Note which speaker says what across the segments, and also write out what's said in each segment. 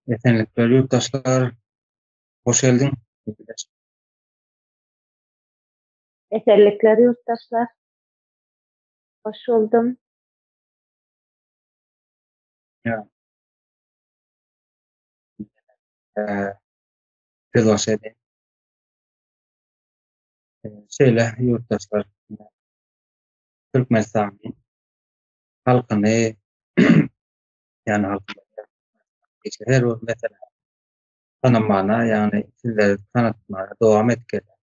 Speaker 1: Esenlikler ýurtdaşlar. Hoş geldiň.
Speaker 2: Esenlikler ýurtdaşlar. Hoş buldum.
Speaker 1: Ýa. Söz baş edeyim. Şeýle ýurtdaşlar Türkmenistanyň halkyny ýagny halkyny her bir mesele tanamana, ýagny sizleri tanatmaga dowam edip gelýär.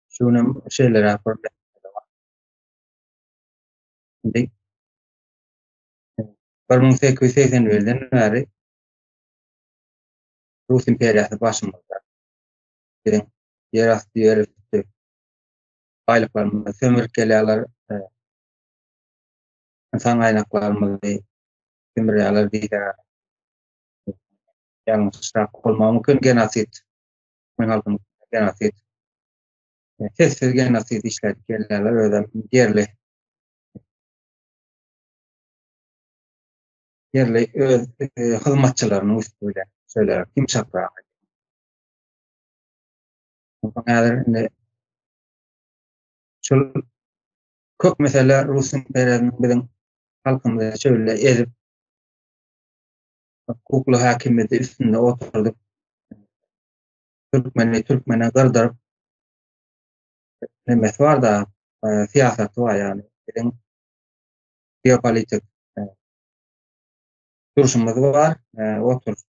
Speaker 1: Şu günem şeýleräk bir mesele bar. Indi 1881-den bäri Rus imperiýasy başymyzda. Biziň ýerasty, ýerüsti baýlyklarymyzy sömürip gelýärler. Ynsan gaýnaklarymyzy sömürýärler diýseler ýalňyşrak bolmagy mümkin. Genosid, türkmen halkynyň genosid, sessiz genosid işledip gelýärler. Özem ýerli ýerli öz hyzmatçylarynyň üsti bilen şeýle ýumşakrak. Onsoň häzir indi şol kök mesele Rus imperiýasynyň biziň halkymyzy şeýle ezip hukukly häkimiýeti üstünde oturdyp türkmeni türkmene gyrdyryp nemesi bar-da, syýasaty bar ýagny biziň geopolitik durşumyz bar. Oturyş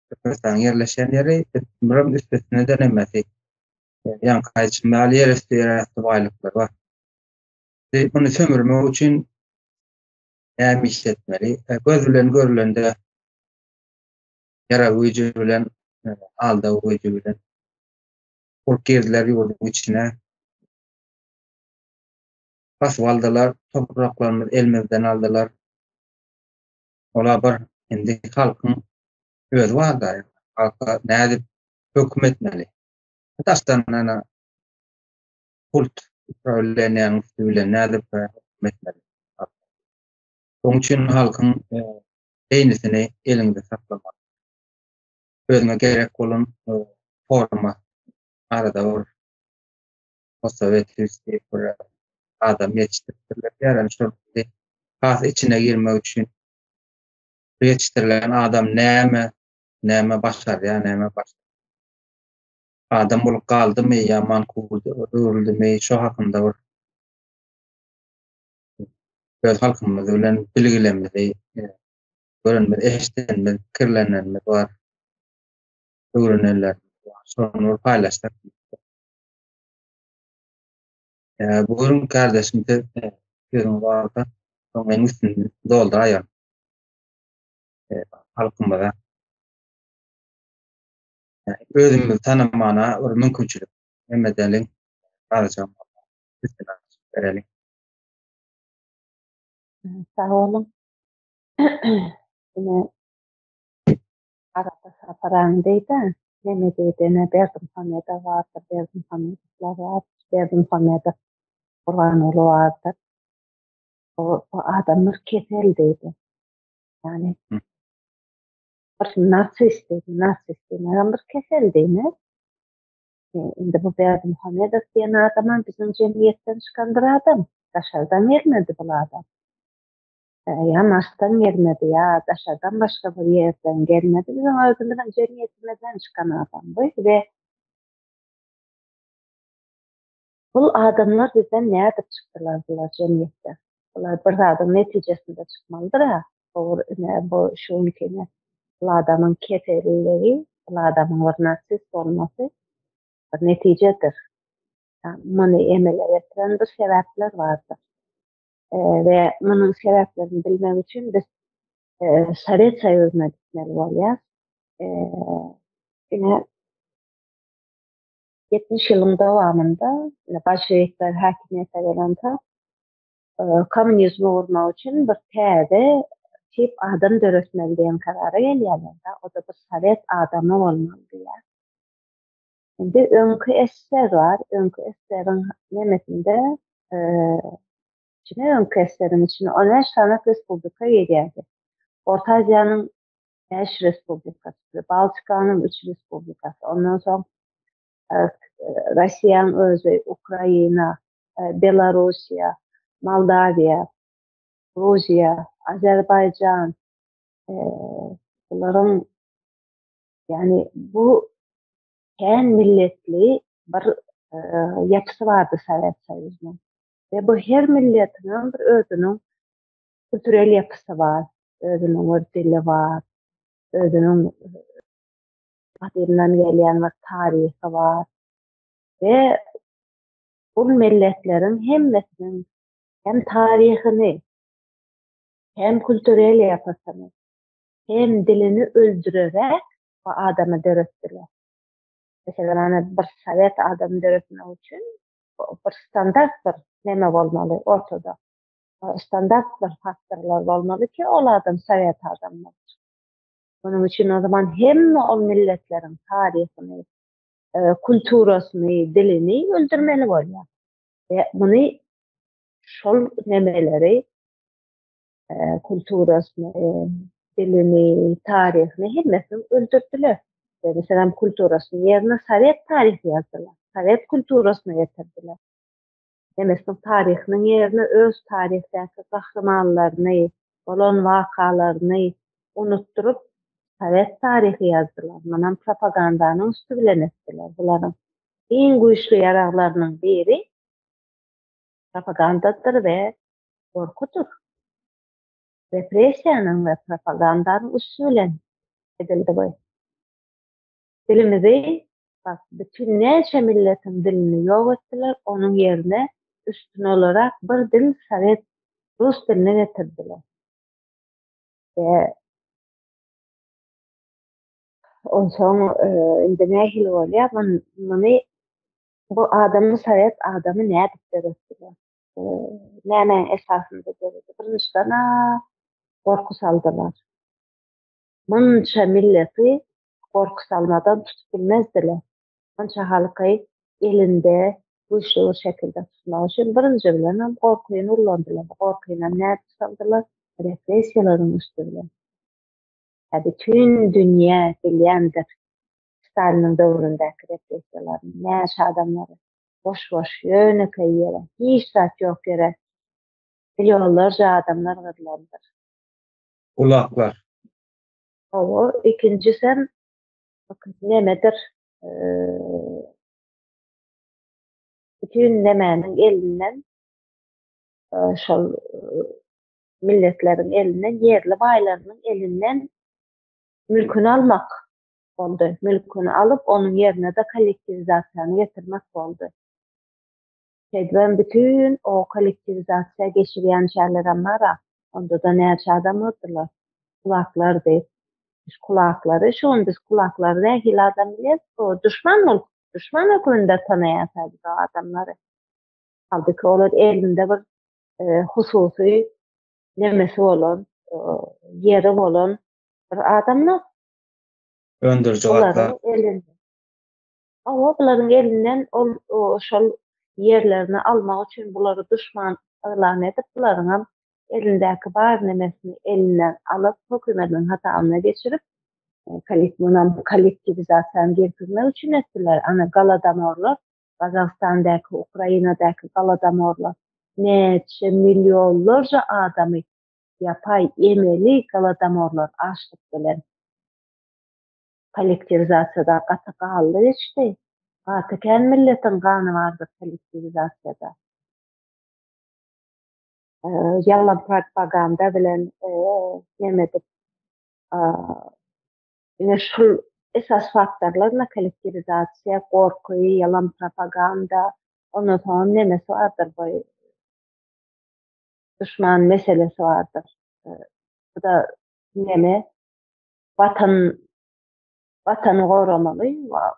Speaker 1: Türkmenistanyň ýerleşýän ýeri, birem üstesine-de nemesi ýaňky aýdyşym ýaly ýerüsti, ýerasty baýlyklar bar. Muny sömürmek üçin näme iş etmeli? Göz bilen görülende ýarag güýji bilen, aldaw güýji bilen urup girdiler ýurduň içine. Basyp aldylar, topraklarymyzy elimizden aldylar. Ola bir indi halkyň özi bar-da, halka nädip höküm etmeli? Daşdan ana pult uprawleniýanyň üsti bilen nädip höküm etmeli? Onuň üçin halkyň beýnisini eliňde saklamaly. Özüňe gerek bolan forma arada bir postsowet diýip bir adam ýetişdiripdirler. Ýa-da şol has içine girmek üçin bu ýetişdirilen adam näme, näme başarýar, näme başar. Adam bolup galdymy ýa mankurda öwrüldimi, şo hakynda bir öz halkymyz bilen bilgilerimizi görenimiz, eşidenimiz, pikirlenenimiz bar. Öwrenenlerimiz bar. Şony bir paýlaşsak. Buyurun kardeşim siz sözüňiz barsa soň meň üstüni dolduraýaň. Halkymyza özümizi tanamana bir mümkinçilik hem edeliň. Azajygam üstüni açyp bereliň.
Speaker 2: Sag boluň. Ine Arada Sapar diýdi, neme diýdi, ine Berdimuhamedow bardyr, Berdimuhamedowlar bardyr, Berdimuhamedow Gurbanguly bardyr. Bu, bu adamlar kesel diýdi. Ýagny bir narsist diýdi, narsist diýmegem bir kesel diýmek. E, indi bu Berdimuhamedow diýen adamam biziň jemgyýetden çykan bir adam. Daşardan gelmedi bu adam. Ýa Marsdan gelmedi, ýa daşardan başga bir ýerden gelmedi. Biziň özümiziň jemgyýetimizden çykan adam bu we bul adamlar bizden nädip çykdylar bular jemgyýetden? Bular bir zadyň netijesinde çykmalydyr-a. Bu ine bu şu günki ine bul adamyň keselliligi, bul adamyň bir narsist bolmasy bir netijedir. Muny emele getiren bir sebäpler bardyr. We munuň sebäplerini bilmek üçin biz Sowet Soýuzyna gitmeli bolýar. Ine 70 ýylyň dowamynda bolşewikler häkimiýete gelensoň kommunizmi gurmak üçin bir täze tip adam döretmeli diýen karara gelýärler. O-da bir sowet adamy bolmaly diýýär. Indi öňki SSR bar, öňki SSR-iň nemesinde, içine öňki SSR-iň içine 15 sany respublika girýärdi. Orta Aziýanyň 5 respublikasy, Pribaltikanyň 3 respublikasy, ondan soň e, Russiýanyň özi, Ukraina, e, Belarusiýa, Moldawiýa, Gruziýa, Azerbaýjan, e, bularyň ýagny bu kän milletli bir ýapysy bardy Sowet Soýuzynyň. We bu her milletiň bir özüniň kulturel ýapysy bar, özüniň bir dili bar, özüniň gadymdan gelýän bir taryhy bar. We bu milletleriň hemmesiniň hem taryhyny, hem kulturel ýapysyny, hem dilini öldürerek bu adamy döretdiler. Meselem, ana bir sowet adamy döretmek üçin bir standart bir neme bolmaly ortada. Standart bir faktorlar bolmaly ki, ol adam sowet adamy bolsun. Munuň üçin o zaman hemme ol milletleriň taryhyny, e, kulturasyny, dilini öldürmeli bolýar. We muny şol nemeleri e, kulturasyny, dilini, taryhyny hemmesini öldürdiler. We meselem kulturasynyň ýerine sowet taryhy ýazdylar. Sowet kulturasyny getirdiler. Nemesiniň taryhynyň ýerine öz taryhdaky gahrymanlaryny, bolan wakalaryny unutdyryp, sowet taryhy ýazdylar. Munam propagandanyň üsti bilen etdiler. Bularyň iň güýçli ýaraglarynyň biri propagandadyr we gorkudyr. Repressiýanyň we propagandanyň üsti bilen edildi bu. Dilimizi, bak, bütin näçe milletiň dilini ýok etdiler, onuň ýerine üstün olarak bir dil sowet rus dilini getirdiler. We onsoň e, indi nähili bolýar? Muny bu adamy sowet adamy nädip döretdiler? Nämäň esasynda döredi? Birinjiden-ä gorky saldylar. Munça milleti gorky salmadan tutup bilmezdiler. Munça halky elinde güýçli bir şekilde tutmak üçin birinji bilenem gorkyny ullandylar. Bu gorkynam nädip saldylar? Repressiýalaryň üsti bilen. Hä bütin dünýä bilýändir Staliniň döwründäki repressiýalaryny. Näçe adamlary boş-boş, ýönekeý ýere, hiç zat ýok ýere millionlarça adamlar gyrylandyr.
Speaker 1: Gulaklar.
Speaker 2: Hawa, ikinjisem nemedir, bütin nemäniň elinden, şol milletleriň elinden, ýerli baýlarynyň elinden mülküni almak boldy. Mülküni alyp, onuň ýerine-de kollektiwizasiýany getirmek boldy. Şeýdibem bütin o kollektiwizasiýa geçirýänçälerem bar-a, onda-da näçe adam gyrdylar. Kulaklar diýip. Biz kulaklary, şu gün biz kulaklary nähili adam bilýäris? O duşman bolup, duşman hökmünde tanaýas-a biz o adamlary. Halbuki olar elinde bir e, hususy nemesi bolan, e, ýeri bolan bir adamlar.
Speaker 1: Öndüriji gatlak.
Speaker 2: Hawa, bularyň elinden ol şol ýerlerini almak üçin bulary duşman yglan edip, bularyňam elindäki bar nemesini elinden alyp, hökümediň hasabyna geçirip, munam kollektiwizasiýany girizmek üçin etdiler. Ana, galadomorlar, Gazagystandaky, Ukrainadaky galadomorlar näçe millionlarça adamy ýapaý, emeli galadomorlar açlyk bilen kollektiwizasiýada gaty gally geçdi. Gaty kän milletiň gany bardyr kollektiwizasiýada. Ýalan propaganda bilen neme edip ine şul esas faktorlar kollektiwizasiýa, gorky, ýalan propaganda, ondan soňam nemesi bardyr bu duşman meselesi bardyr. Bu da neme watan watany goramaly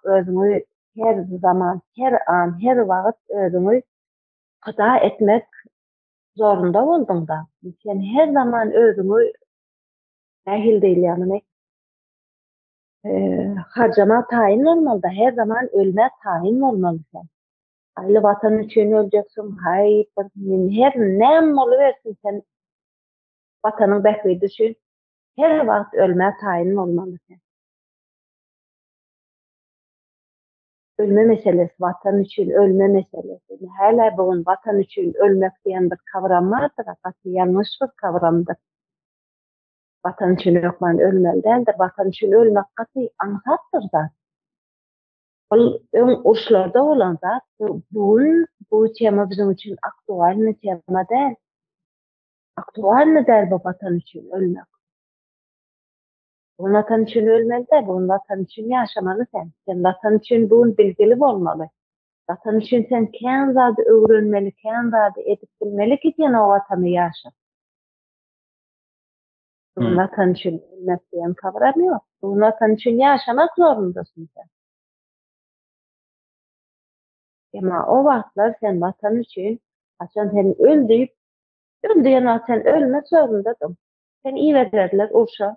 Speaker 2: özüňi her zaman, her an, her wagt özüňi pida etmek zorunda bolduň-da. Sen her zaman özüňi nähili diýilýär muny? Harjama taýyn bolmaly-da, her zaman ölmä taýyn bolmaly sen. Haýly watan üçin öljeksiň, haý bir her näme bolubersin sen watanyň bähbidi üçin. Her wagt ölmä taýyn bolmaly sen. Ölme meselesi, Watan üçin ölme meselesi. Indi hälä bu gün Watan üçin ölmek diýen bir kawram bardyr, gaty ýalňyş bir kawramdyr. Watan üçin hökman ölmeli däldir. Watan üçin ölmek gaty aňsat bir zat. Ol öň uruşlarda bolan zat. Bu gün bu tema biziň üçin aktualnyý tema däl. Aktualnyý däl bu Watan üçin ölmek. Bu gün Watan üçin ölmeli däl, bu gün Watan üçin ýaşamaly sen. Sen Watan üçin bu gün bilgili bolmaly. Watan üçin sen kän zady öwrenmeli, kän zady edip bilmeli ki sen o Watany ýaşat. Bu gün Watan üçin ölmek diýen kawram ýok. Bu gün Watan üçin ýaşamak zorundasyň sen. Emma o wagtlar sen Watan üçin haçan sen öl diýip, öl diýen wagt sen ölmek zorundadyň. Seni ibererler urşa.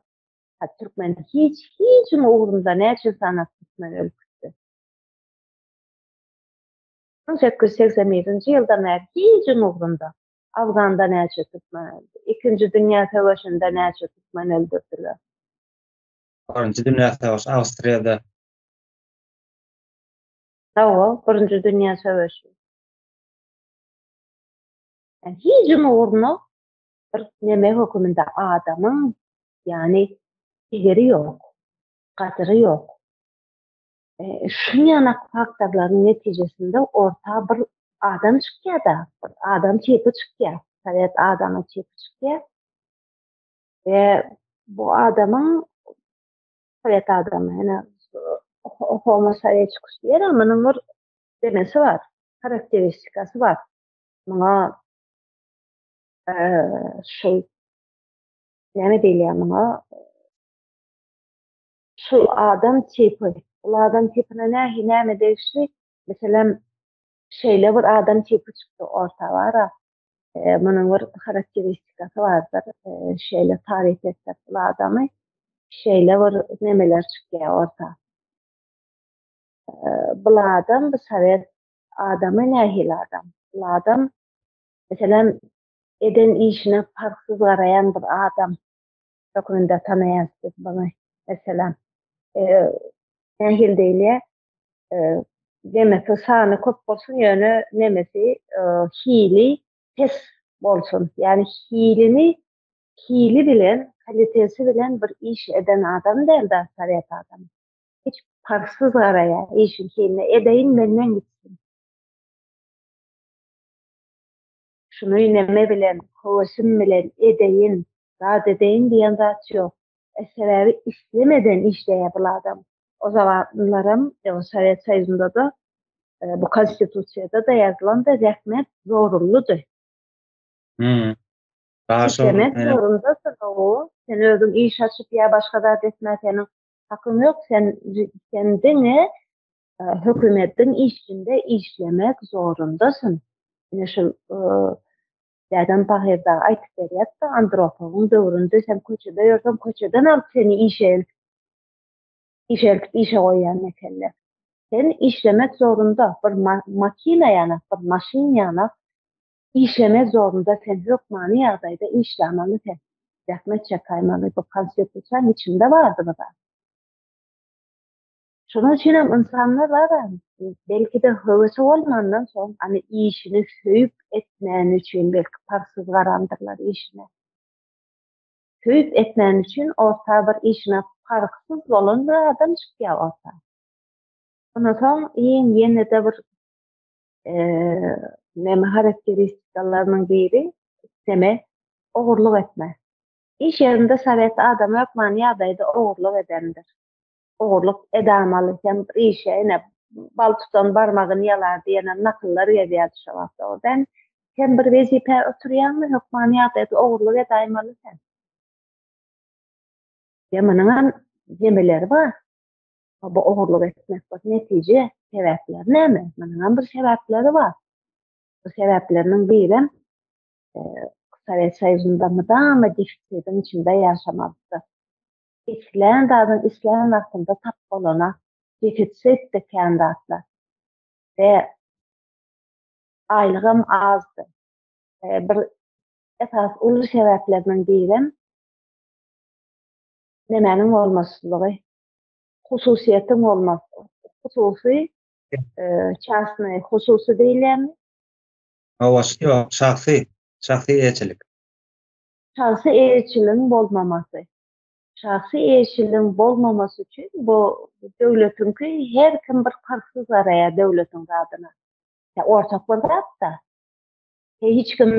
Speaker 2: Ha türkmen hiç hiçiň ugrunda näçe sanap türkmen ölüp gitdi. 1881-nji ýyldan bäri hijiň ugrunda. Afganda näçe türkmen öldi. Ikinji dünýä söweşinde näçe türkmen öldürdiler.
Speaker 1: Birinji dünýä söweşi Awstriýada.
Speaker 2: Hawa, birinji dünýä söweşi. Yani hijiň ugruna bir neme höküminde adamyň ýagny degeri ýok, gadyry ýok. E, Şunýanak faktorlaryň netijesinde orta bir adam çykýar-da, bir adam tipi çykýar, sowet adamy tipi çykýar. We bu adamyň sowet adamy, ýöne homo soweticus diýer, munuň bir demesi bar, harakteristikasy bar. Muňa şul näme diýilýär muňa? Şul adam tipi. Ol adam tipine nähi näme degişli? Meselem, şeýle bir adam tipi çykdy orta bara. Munuň bir harakteristikasy bardyr. Şeýle taryp etsek bu adamy, şeýle bir nemeler çykýar orta. Bu adam bu sowet adamy nähili adam? Bu adam meselem eden işine parhsyz garaýan bir adam hökmünde tanaýarys biz muny. Meselem, nähili diýilýär? Nemesi sany köp bolsun, ýöne nemesi hili pes bolsun. Ýagny hilini hili bilen, kalitesi bilen bir iş eden adam däl-de sowet adamy. Hiç parhsyz garaýar işiň hiline. Edeýin menden gitsin. Şuny neme bilen, höwesim bilen edeýin, zat edeýin diýen zat ýok. E, sebäbi islemeden işleýär bul adam. O zamanlaram, o Sowet Soýuzynda-da, e, bu konstitusiýada-da ýazylandy, zähmet zorunlydy.
Speaker 1: Hmm.
Speaker 2: İşlemek zorundasyn, o. Sen özüň iş açyp ýa başga zat etmä seniň hakyň ýok. Sen sen diňe hökümetiň işinde işlemek zorundasyn. Ine şu dädem pahyr dagy aýtyp berýärdi, Andropowyň döwründe sen köçede ýörseň, köçeden alyp seni işe eltip, işe eltip işe goýýan ekenler. Sen işlemek zorunda, bir makina ýanak, bir maşyn ýanak işlemek zorunda, sen hökmany ýagdaýda işlemeli sen. Zähmet çekaýmaly, bu konstitusiýanyň içinde bardy bu zat. Şonuň üçin hem ynsanlar bar, belki-de höwesi bolmandan soň, hani işini söýüp etmäni üçin belki parhsyz garandyrlar işine. Söýüp etmäni üçin orta bir işine parhsyz bolan bir adam çykýar orta. Ondan soň iň ýene-de bir neme harakteristikalarynyň biri neme ogurlyk etme. Iş ýerinde sowet adamy hökmany ýagdaýda ogurlyk edendir. Ogurlyk edamaly sen bir işe ine bal tutan barmagyny ýalar diýenem nakyllar gezýärdi şo wagtda o ben sen bir wezipä oturýaňmy hökmany ýagdaýda ogurlyk edaýmaly sen. Ýa munuňam nemeleri bar. Bu ogurlyk etmek bir netije sebäpleri näme? Munuňam bir sebäpleri bar. Bu sebäpleriniň birem Sowet Soýuzynda mydama defisitiň içinde ýaşamalydy. Islän zadyň islän wagtyňda tap bolana defisitdi kän zatlar. We aýlygam azdy. Bir esasy uly sebäpleriniň birem. Nemäniň bolmazlygy? Hususyýetiň bolmaz. Hususy çasny, hususy diýilýärmi?
Speaker 1: Hawa, ýok, şahsy, şahsy eýeçilik.
Speaker 2: Şahsy eýeçiligiň bolmamasy. Şahsy eýeçiligiň bolmamasy üçin bu döwletiňki her kim bir parhsyz garaýar döwletiň zadyna. Ýa ortak bir zat-da. Hiç kim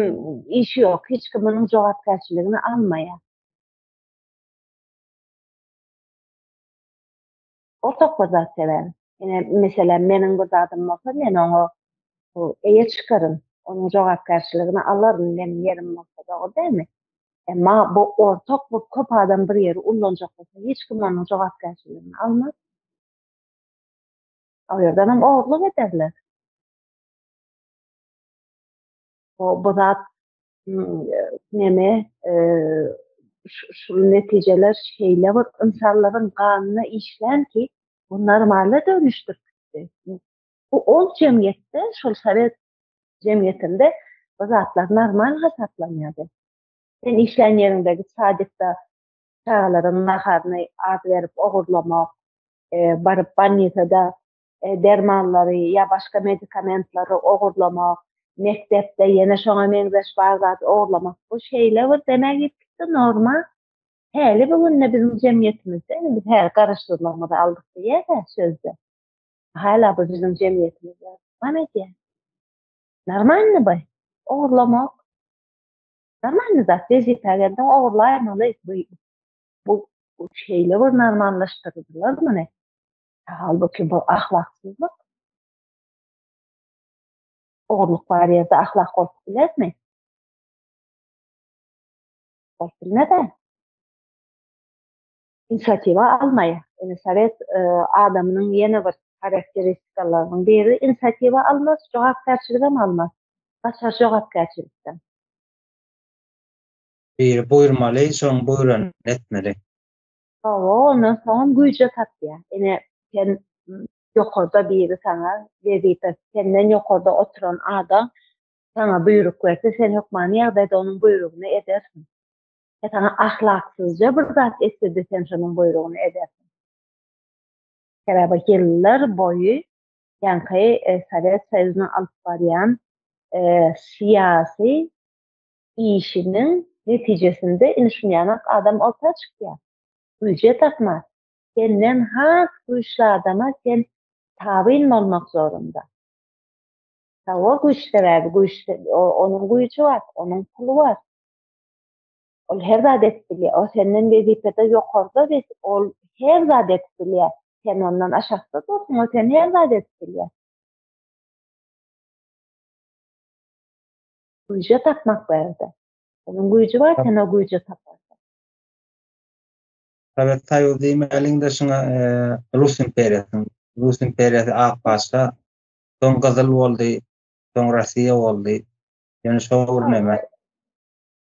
Speaker 2: işi ýok, hiç kim munuň jogapkärçiligini almaýar. Ortak bir zat sebäbi. Ine, meselem, meniň bir zadym bolsa, men oňa eýe çykaryn, onuň jogapkärçiligini alaryn, meniň ýerim bolsa, dogry dälmi? Emma bu ortak bu köp adam bir ýeri ullanjak bolsa, hiç kim onuň jogapkärçiligini almaz. O ýerden hem ogurlyk ederler. Bu, bu zat neme şu netijeler şeýle bir ynsanlaryň ganyna işlän ki, bu normala dönüşdirip gitdi. Bu ol jemgyýetde, şol sowet jemgyýetinde bu zatlar normal hasaplanýardy. Sen işlän ýeriňdeki sadikde çagalaryň naharyny az berip ogurlamak, baryp bolnisada dermanlary ýa başga medikamentlary ogurlamak, mekdepde ýene şoňa meňzeş bar zady ogurlamak, bu şeýle bir demä girip gitdi, norma. Häli bu günde biziň jemgyýetimizde, indi biz häli garaşsyzlygymyzy aldyk diýýäs-ä sözde. Hala bu biziň jemgyýetimizde dowam edýär. Normalny bu. Ogurlamak. Normalny zat. Wezipä geldiň, ogurlaýmaly. Bu bu şeýle bir normallaşdyrdylar muny. Halbuki bu ahlaksyzlyk. Ogurlyk bar ýerde ahlak bolup bilermi? Bolup bilmez-ä. Inisiatiwa almaýar. Ine sowet e, adamynyň ýene bir harakteristikalarynyň biri inisiatiwa almaz, jogapkärçiligem almaz. Gaçar jogapkärçilikden.
Speaker 1: Biri buýurmaly, şoň buýranyny etmeli.
Speaker 2: Hawa, ondan soňam güýje tapýar. Ine, sen ýokarda biri saňa wezipe, senden ýokarda oturan adam saňa buýruk berse, sen hökmany ýagdaýda onuň buýrugyny edersiň. Ýa saňa ahlaksyzja bir zat etse-de sen şonuň buýrugyny edersiň. Sebäbi ýyllar boýy ýaňky Sowet Soýuzynyň alyp barýan syýasy işiniň netijesinde indi şunýanak adam orta çykýar. Güýje tapma. Senden has güýçli adama sen tabyn bolmak zorunda. Hawa güýç sebäbi güýç onuň güýji bar, onuň puly bar. Ol her zat edip bilýär. O senden wezipede ýokarda we ol her zat edip bilýär. Sen ondan aşakda dursuň, ol sen her zat edip bilýär. Güýje tapmak bärde. Onuň güýji bar, sen o güýje taparsyň.
Speaker 1: Sowet Soýuzy diýmäliň-de şuňa Rus imperiýasynyň. Rus imperiýasy ak patyşa, soň gyzyl boldy, soň Rossiýa boldy. Ýöne şo bir neme.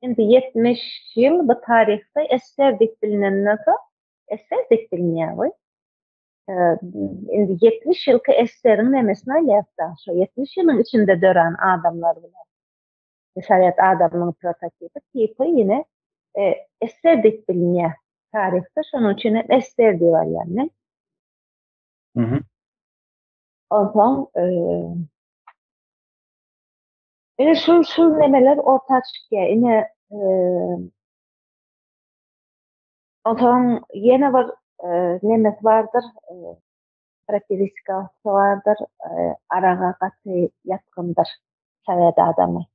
Speaker 2: Indi 70 ýyl bu taryhda SSR diýip bilinenden soň, SSR diýip bilinýär bu. Indi 70 ýylky SSR-iň nemesini alýas-da, şo 70 ýylyň içinde dörän adamlar bilen. Sowet adamynyň prototipi, tipi ýene SSR diýip bilinýär taryhda, şonuň üçin hem SSR diýip alýan men. Onsoň ine şu şu nemeler orta çykýar. Ine Onsoň ýene bir nemesi bardyr, harakteristikasy bardyr, araga gaty ýatgyndyr sowet adamy.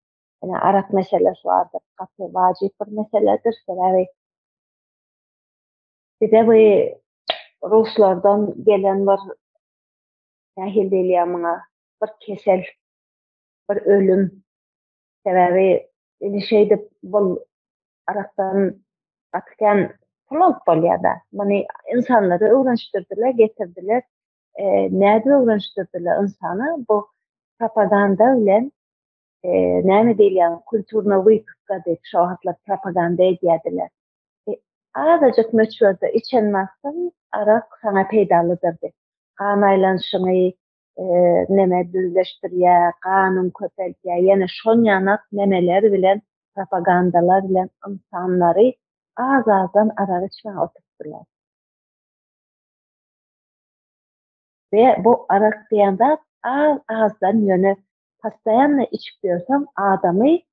Speaker 2: Ine arak meselesi bardyr, gaty wajyp bir meseledir, sebäbi bize bu ruslardan gelen bir nähili diýilýär muňa, bir kesel, bir ölüm. Sebäbi Indi şeýdip bul arakdan gaty kän pul alyp bolýar-da. Muny ynsanlara öwrenişdirdiler, getirdiler. E, nädip öwrenişdirdiler ynsana? Bu propaganda bilen e, näme diýilýär, kulturna wypyska diýip şo wagtlar propaganda edýärdiler. E, azajyk möçberde içen wagtyň arak saňa peýdalydyr diýip. Gan aýlanyşyňy neme düzleşdirýär, ganyň köpeldýär, ýene şonýanak nemeler bilen, propagandalar bilen ynsanlary az-azdan arak içmäge oturtdylar. oturtdylar. We bu arak diýen zat az-azdan ýöne postoýanno içip ýörseň adamy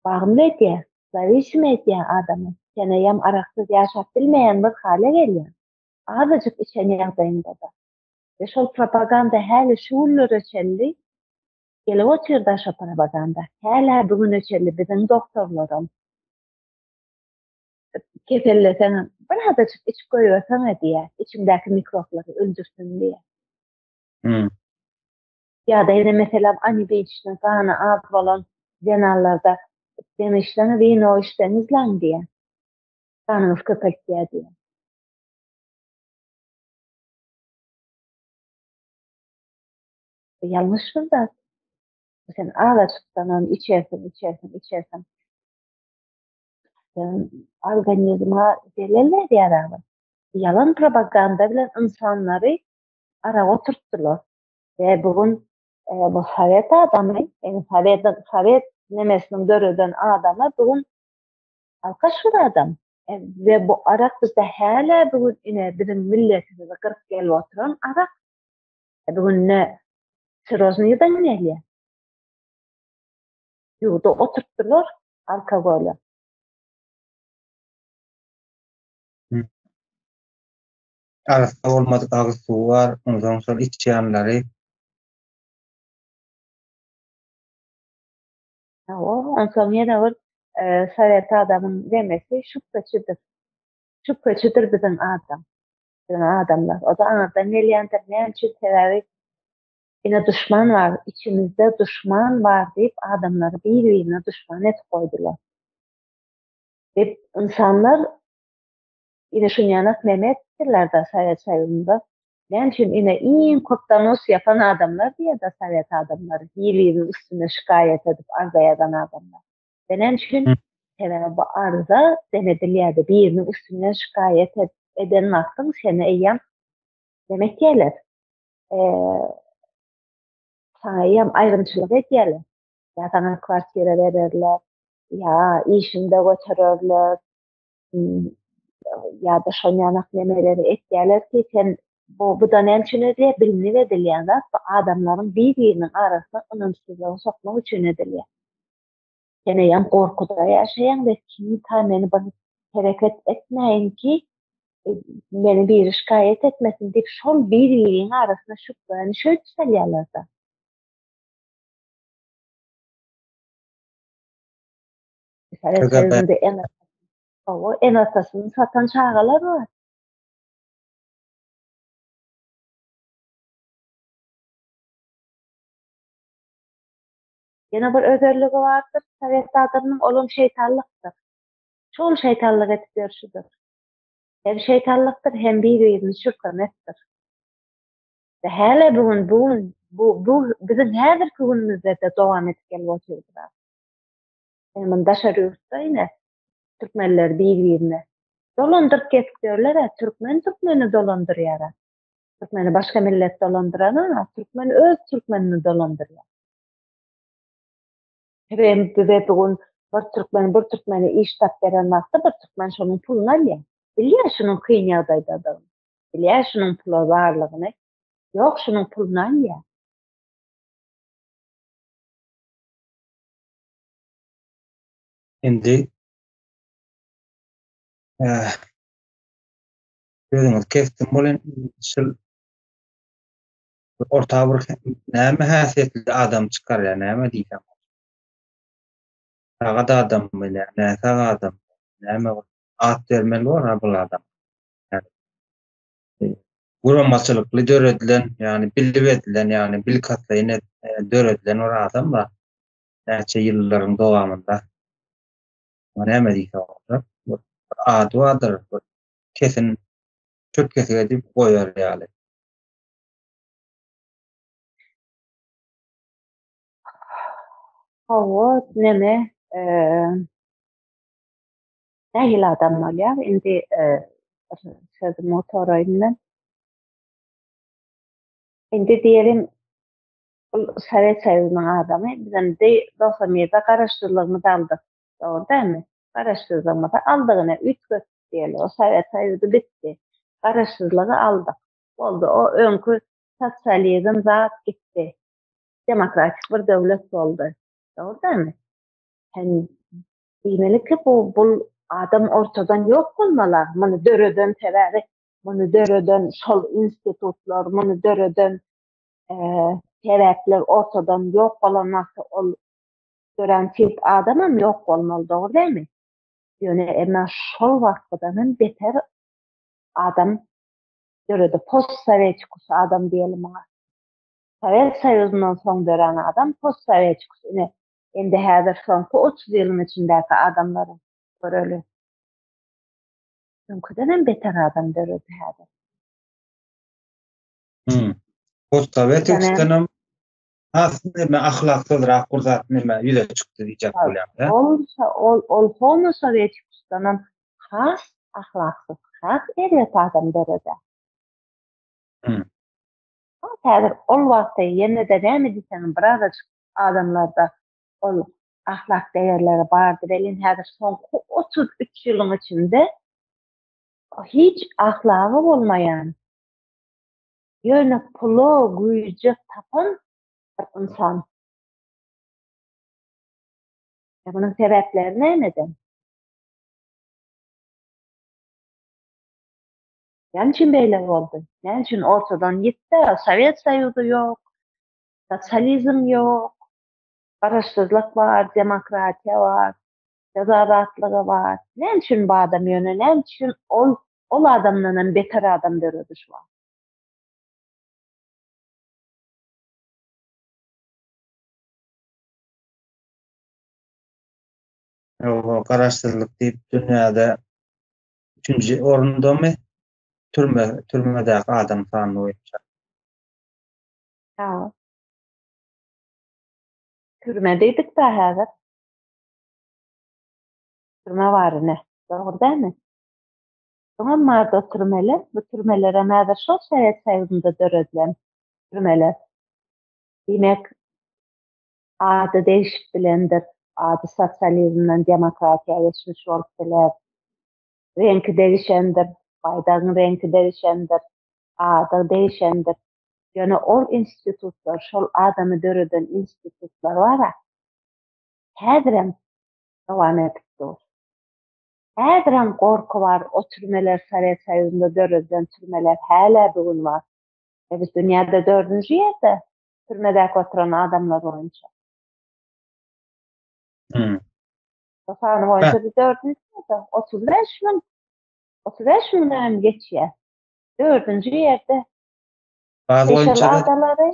Speaker 2: bagymly edýär, zawisimi edýär adamy. Sen eýýäm araksyz ýaşap bilmeýän bir hala gelýäň. Azajyk içen ýagdaýyňda-da. We şol propaganda häli şu günlere çenli gelip otyr-da şo propaganda. Hälä bu güne çenli biziň doktorlaram keselleseňem birazajyk içip goýberseňe diýýär, içiňdäki mikroblary öldürsin diýýär.
Speaker 1: Hmm.
Speaker 2: Ýa-da ýene meselem anemiçni gany az bolan zenanlarda demişleňi wino içseňizläň diýýär. Ganyňyz köpeltýär diýýär. Bu ýalňyş bir zat. Sen azajykdan ony içersiň, içersiň, içersiň. Organizme zelel berýär abi. Ýalan propaganda bilen ynsanlary araga oturtdylar. We bu gün e, bu sowet adamy, ýagny sowet sowet nemesiniň döreden adamy bu gün alkaş bir adam. E, we bu arak bizde hälä bu gün ine biziň milletimizi gyryp gelip oturan arak. E, bu gün ne siroz nirden gelýär? Ýurda oturtdylar alkogoly.
Speaker 1: Arassa bolmadyk agyz suwy bar, onsoň şol içýanlary.
Speaker 2: Hawa, onsoň ýene bir e, sowet adamyň demesi şübheçidir. Şübheçidir biziň adam. Biziň adamlar. O da aňyrdan gelýändir. Näme üçin? Sebäbi ine duşman bar, içimizde duşman bar diýip adamlary bir-birine duşman edip goýdular. Diýip ynsanlar ine şunýanak neme etdiler-de Sowet Soýuzynda. Näme üçin ine iň köp donos ýapan adamlar diýýär-de sowet adamlary, bir-biriniň üstüne şikaýat edip arza ýazan adamlar. We näme üçin? Sebäbi bu arza sen edilýärdi, biriniň üstünden şikaýat eden wagtyň seni eýýäm neme etýärler? Saňa eýýäm aýrymçylyk edýärler. Ýa saňa kwartira bererler, ýa işiňde götererler, ýa-da şon ýanak nemeleri etýärler ki, sen bu bu-da näme üçin edilýär? Bilinip edilýän zat, bu adamlaryň bir-biriniň arasyna ynamsyzlygy sokmak üçin edilýär. Sen eýýäm gorkuda ýaşaýaň we kimka meni bir hereket etmäýin ki, meni biri şikaýat etmesin diýip şol bir-biriň arasyna şübhäni şöýdüp salýarlar-da. Sowet Soýuzynda ene Hawa, ene-atasyny satan çagalar bar. Ýene bir özelligi bardyr sowet adamynyň, olam şeýtanlykdyr. Şol şeýtanlyk edip ýörşüdir. Hem şeýtanlykdyr, hem bir-birini çürkemekdir. Ve häle bu gün, bu gün, bu, bu biziň häzirki günümizde-de dowam edip gelip otyr bu zat. Ýa muny daşary ýurtda ine türkmenler bir-birine dolandyryp gezip ýörler-ä, türkmen türkmeni dolandyrýar-a. Türkmeni başga millet dolandyranok, türkmen öz türkmenini dolandyrýar. Hem bize bu gün bir türkmen bir türkmene iş tap beren wagtda bir türkmen şonuň puluny alýar. Bilýär şunuň kyn ýagdaýdadygyny. Bilýär şunuň pula barlygyny. Ýok şunuň puluny alýar.
Speaker 1: Indi sözüňizi kesdim welin şul orta bir näme häsiýetli adam çykarýar näme diýsem. Sagat adammy näme näsag adam näme at bermeli bor-a bul adama. Guramaçylykly döredilen ýagny bilip edilen ýagny bilkastlaýyn döredilen bir adam bar. Näçe ýyllaryň dowamynda näme diýse bolar. Bir ady bardyr, bir kesin çöp kesik edip goýar ýaly.
Speaker 2: Hawa, neme, nähili adam bolýar? Indi sözümi gutaraýyn men. Indi diýelim, Ol Sowet Soýuzynyň adamy. Biz indi 91-de garaşsyzlygymyzy aldyk. Dogry dälmi? Garaşsyzlygymyzy aldyk ine, üýtgetdik. diýeli. O Sowet Soýuzy bitdi. Garaşsyzlygy aldyk. Boldy. O öňki sosializm zat gitdi. Demokratik bir döwlet boldy. Dogry dälmi? Hem diýmeli ki bu bul adam ortadan ýok bolmaly. Muny döreden sebäbi muny döreden şol institutlar, muny döreden sebäpler ortadan ýok bolan wagty ol dörän tip adamam ýok bolmaly, dogry dälmi? Ýöne emma şol wagtkydan hem beter adam döredi. Postsowetikus adam diýeli muňa. Sowet Soýuzyndan soň dörän adam postsowetikus. Ine, indi häzir soňky 30 ýylyň içindäki adamlary göreli. Öňküden hem beter adam döredi häzir.
Speaker 1: Hmm. Postsowetikusdan hem has neme ahlaksyzrak bir zat neme ýüze çykdy diýjek bolýan.
Speaker 2: Ol ol ol homo sowetikusdan hem has ahlaksyz, has erbet adam döredi.
Speaker 1: Hmm.
Speaker 2: Häzir ol wagtda ýene-de näme diýseň birazajyk adamlarda ol ahlak değerleri bardy welin häzir soňky 33 ýylyň içinde hiç ahlagy bolmaýan ýöne pula güýje tapan bir ynsan. E munuň sebäpleri nämeden? Näme üçin beýle boldy? Näme üçin ortadan ýitdi? Sowet Soýuzy ýok, sosializm ýok, garaşsyzlyk bar, demokratiýa bar, söz azatlygy bar. Näme üçin bu adam ýöne näme üçin ol ol adamdan hem beter adam döredi şu wagt?
Speaker 1: Ýok, garaşsyzlyk diýip dünýäde üçünji orundamy? Türme, türmedäki adam sany boýunça.
Speaker 2: Ha. Türme diýdik da häzir. Türme bar ine. Dogry dälmi? Soňam bardy türmeler. Bu türmeler hem häzir şol Sowet Soýuzynda döredilen türmeler. Diýmek, ady degişip bilendir. Ady sosializmden demokratiýa geçmiş bolup biler. Reňki degişendir, baýdagyň reňki degişendir, ady degişendir. Ýöne ol institutlar, şol adamy döreden institutlar bar-a, häzirem dowam edip dur. Häzirem gorky bar, o türmeler Sowet Soýuzynda döredilen türmeler hälä bu gün bar. E biz dünýäde dördünji ýerde türmedäki oturan adamlar boýunça.
Speaker 1: Hmm.
Speaker 2: Sany boýunça biz dördünji ýerde, 35 müň, 35 müňden hem geçýär. Dördünji ýerde.
Speaker 1: Gaz boýunça
Speaker 2: adalary,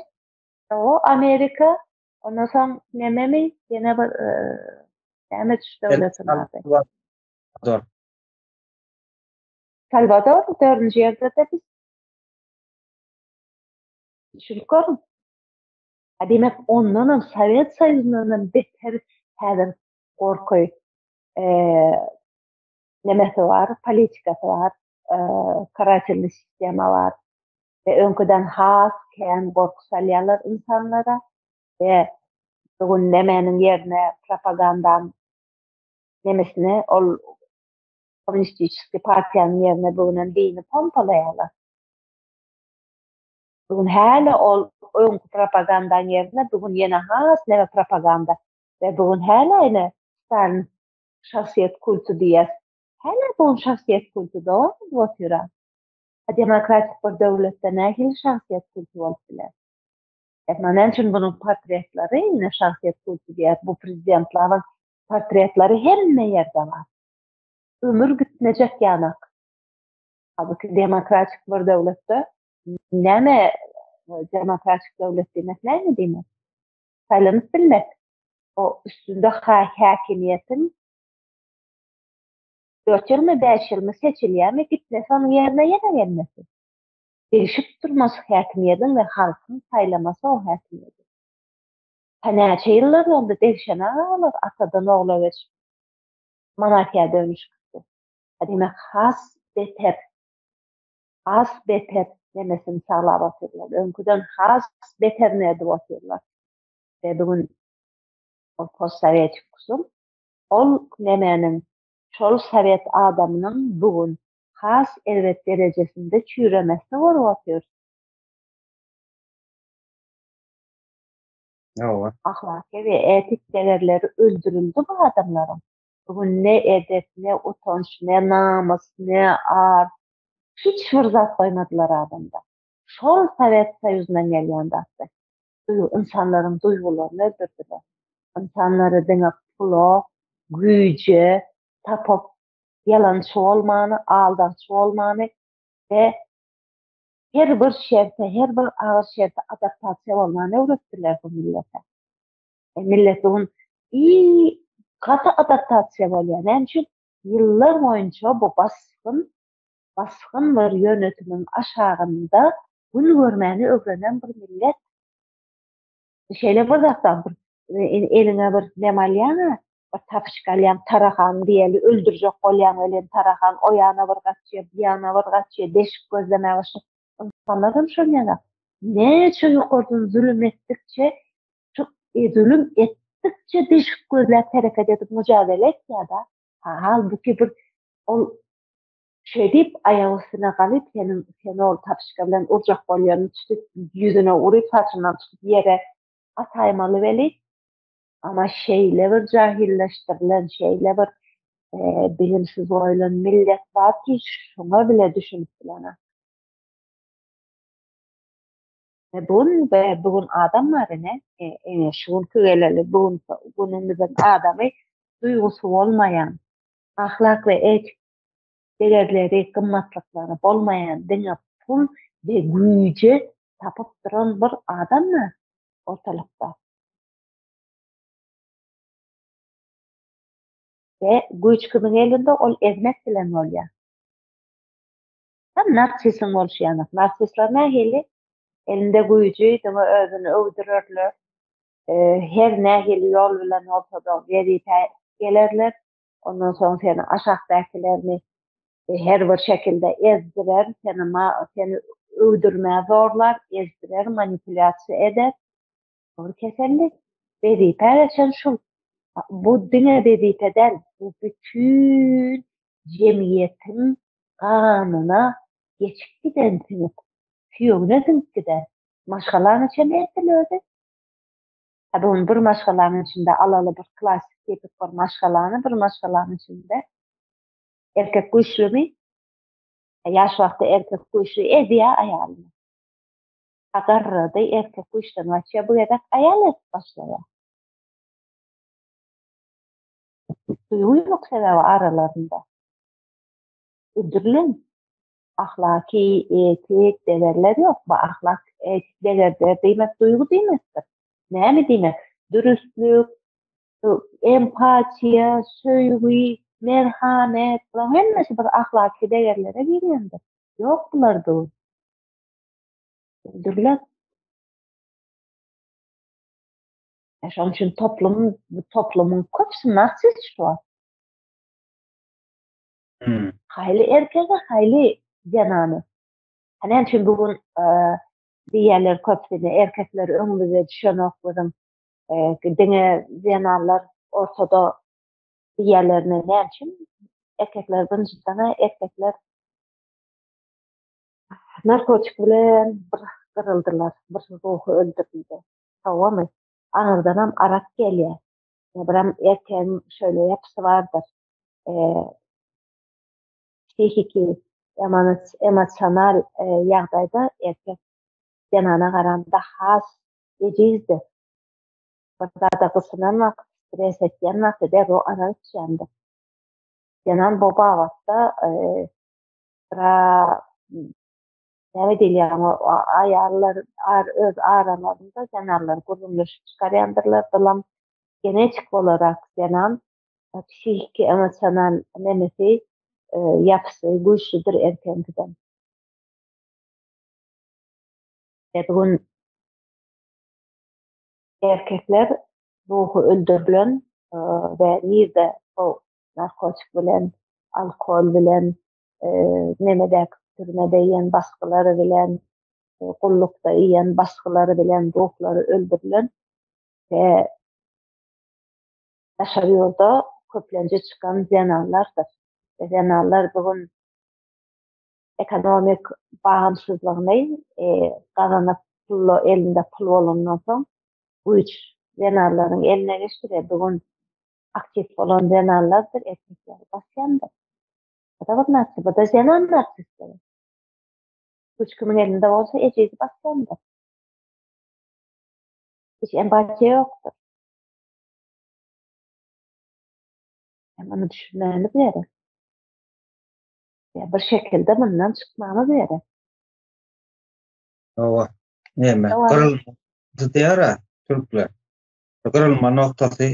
Speaker 2: o Amerika, ondan soň nememi, ýene bir e, näme döwletiň ady?
Speaker 1: Salvador.
Speaker 2: Salvador dördünji ýerde-de biz. Düşünip görüň. Ha diýmek, ondan hem Sowet Soýuzyndan hem beter häzir gorky e, nemesi bar, politikasy bar, e, karatelli sistema bar. We öňküden has kän gorky salýarlar insanlara we bu gün nemäniň ýerine propagandaň nemesine ol kommunistiçeskiý partiýanyň ýerine bu gün hem dini pompalaýarlar. Bu gün häli ol öňki propagandaň ýerine bu gün ýene has neme propaganda we bu gün häli ýene Stalin şahsyýet kulty diýýäs. Häli bu gün şahsyýet kulty dowam edip otyr-a. Demokratik bir döwletde nähili şahsyýet kulty bolup biler? Emma näme üçin bunuň portretleri ine şahsyýet kulty diýýäs, bu prezidentlaryň portretleri hemme ýerde bar. Ömür gitmejek ýanak. Halbuki demokratik bir döwletde näme demokratik döwlet diýmek näme diýmek? Saýlanyp bilmek. O üstünde häkimiýetiň 4 ýylmy, 5 ýylmy seçilýärmi, gitmese onuň ýerine ýene gelmesi. Degişip durmasy häkimiýetiň we halkyň saýlamasy o häkimiýeti. Ha näçe ýyllar boldy degişen agalar atadan ogla geçip monarhiýa dönüşipdi. Diýmek has beter has beter nemesini saglap otyrlar. Öňküden has beterini edip otyrlar. We bu gün ol postsowetikusyň ol nemäniň. Şol sowet adamynyň bu gün has erbet derejesinde çüýremesini görüp otyrys.
Speaker 1: Hawa.
Speaker 2: Ahlaky we etik degerleri öldürildi bu adamlaryň. Bu gün ne edep, ne utanç, ne namys, ne ar, hiç bir zat goýmadylar adamda. Şol Sowet Soýuzyndan gelýän zatdy. Duýgy, ynsanlaryň duýgularyny öldürdiler. Ynsanlary diňe pula, güýje tapyp, ýalançy bolmany, aldawçy bolmany we her bir şerte, her bir agyr şerte adaptasiýa bolmany öwretdiler bu millete. E, millet bu gün i gaty adaptasiýa bolýar. Näme üçin? Ýyllar boýunça bu basgyn, basgyn bir ýönetimiň aşagynda gün görmäni öwrenen bir millet. Şeýle bir zatdan bir eliňe bir nem alýaň-a, bir tapyşyk alýaň, tarahan diýeli, öldürjek bolýaň welin tarahan o ýana bir gaçýar, bu ýana bir gaçýar, deşik gözlemäge başlaýar. Ynsanlar hem şol ýaly. Näçe ýokardan zulum etdikçe, şu zulum etdikçe deşik gözläp hereket edip müjadele etýär-de. Halbuki bir ol şeýdip aýak üstüne galyp seniň seni ol tapyşka bilen urjak bolýanyny tutup ýüzüne uryp saçyndan tutup ýere ataýmaly weli ama şeýle bir jahilleşdirilen şeýle bir e, bilimsiz goýlan millet bar ki şoňa bile düşünip bilenak. E, bu gün we bu gün adam bar ine e, ine şu günki geleli bu gün günümüzün adamy duýgusy bolmaýan ahlak we etik degerleri, gymmatlyklary bolmaýan, diňe pul we güýje tapyp duran bir adam bar ortalykda. We güýç kimiň elinde, ol ezmek bilen bolýar. Tam narsisiň bolşy ýaly. Narsisler nähili? Elinde güýji, diňe özüni öwdürerler. Her nähili ýol bilen bolsa-da wezipä gelerler. Ondan soň seni aşakdakilerini her bir şekilde ezdirer, seni seni öwdürmä zorlar, ezdirer, manipulýasiýa eder. Bu kesellik. Wezipe geçen şul. Bu diňe wezipe däl, bu bütin jemgyýetiň ganyna geçip giden siňip, süýegine siňip giden. Maşgalaň içem edil özi. Ha bu bir maşgalanyň içinde alaly bir klasik tipik bir maşgalany bir maşgalanyň içinde erkek güýçlümi? Ýaş wagty erkek güýçli ezýär aýalyny. Ha garrady erkek güýçden gaçýar bu gezek aýal ezip başlaýar. Duýgy ýok sebäbi aralarynda. Öldürilen ahlaky, etik degerler ýok. Bu ahlak, etik degerler diýmek duýgy diýmekdir. Näme diýmek? Dürüstlük, empatiýa, söýgi, merhamet, bularyň hemmesi bir ahlaky degerlere girýändir. Ýok bular bu. Öldürilen. Şonuň üçin toplum, bu toplumyň köpüsi narsist şu wagt.
Speaker 1: Hmm.
Speaker 2: Haýly erkegi, haýly zenany. Näme üçin bu gün e, diýýärler köpüsine erkekler öňümize düşenok biziň e, diňe zenanlar ortada diýýärlerine näme üçin erkekler birinjiden erkekler narkotik bilen bir gyryldylar, bir ruhy öldürildi. Hawamy? Aňyrdanam arak gelýär. Biram erkegiň şöyle ýapysy bardyr. Psihiki, emosional ýagdaýda erkek zenana garanda has ejizdir. Bir zada gysynan wagty, stres etýän wagty derrew arak içýändir. Zenan bu babatda biraz näme diýilýär oňa, aýallar öz aralarynda zenanlar gürrüňleşip çykarýandyrlar. Bulam genetik bolarak zenan psihiki emosional nemesi ýapysy güýçlüdir erkegiňkiden. Ve bu gün erkekler ruhy öldürilen we nirde o narkotik bilen, alkol bilen, nemedäki türmede iýen basgylary bilen, gullukda iýen basgylary bilen ruhlary öldürilen we daşary ýurda. köplenje çykan zenanlardyr. We zenanlar bu gün ekonomik bagymsyzlygyny gazanyp pulla elinde pul bolandan soň güýç zenanlaryň eline geçdi we bu gün aktiw bolan zenanlardyr erkekleri basýandyr. Bu da bir narsist, bu da zenan narsistligi. Güýç kimiň elinde bolsa ejizi basýandyr. Hiç empatiýa ýokdur. Muny düşünmemiz gerek. Ýa bir şekilde mundan çykmamyz gerek.
Speaker 1: Hawa. Näme? Gyrylma diýýär türkler. Gyrylma noktasy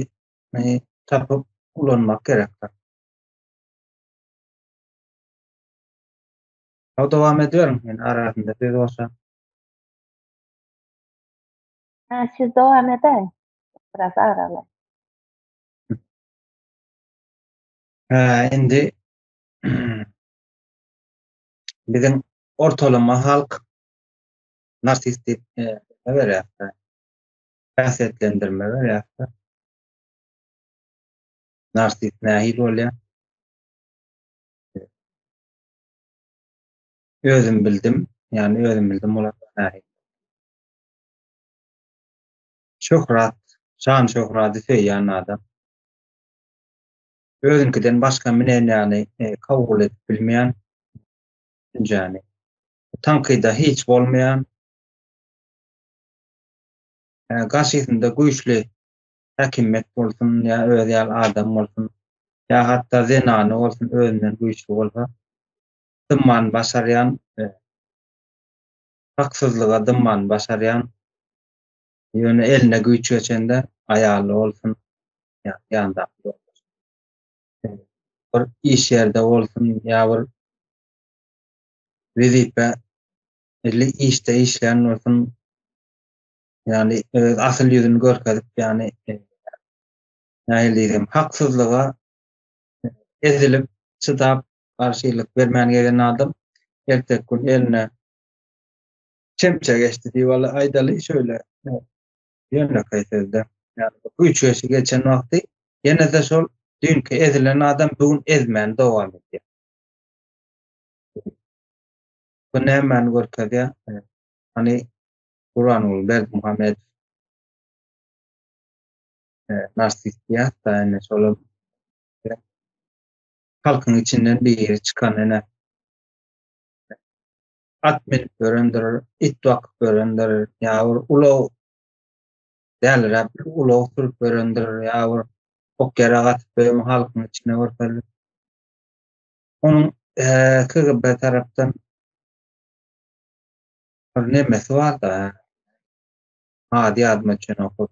Speaker 1: tapyp ulanmak gerekdir. Hawa dowam ediberiň, men arasynda söz goşan.
Speaker 2: Ha, siz dowam edäý. Biraz araly.
Speaker 1: Ha, indi biziň ortalama halk narsist diýip e, berýär. Häsiýetlendirme berýär. Narsist nähili bolýar? Özüm bildim, ýagny özüm bildim bolan nähili? Şöhrat, şan-şöhrady söýýän adam. Özüňkiden başga mneniýany e, kabul edip bilmeýän düşünjäni. Tankyda hiç bolmaýan, e, garşysynda güýçli häkimiýet bolsun ýa özi ýaly adam bolsun, ýa hatda zenany bolsun özünden güýçli bolsa, dymmany başarýan, e, haksyzlyga dymmany başarýan, ýöne eline güýç geçende aýaly bolsun, ýa ýandaky ýoldaşy, bir iş ýerde bolsun ýa bir wezipe li işde işleýän bolsun, ýagny öz asyl ýüzüni görkezip, ýagny nähili diýsem, haksyzlyga ezilip, çydap, garşylyk bermän gelen adam erteki gün eline çemçe geçdi diýip aýdaly şöyle ýönekeý sözde. Ýagny güýç geçi geçen wagty ýene-de şol düýnki ezilen adam bu gün ezmäni dowam edýär. Bu nämäni görkezýär? Hani Gurbanguly Berdimuhamedow narsist diýýär-de, ine şolam halkyň içinden biri çykan ene at minip ýörendir, it bakyp ýörendir, ýa bir ulag däliräp bir ulag sürüp ýörendir, ýa bir ok ýarag atyp ýören halkyň içinde görkezilip. Onuň KGB tarapdan bir nemesi bar-da, ady ýadyma düşenok.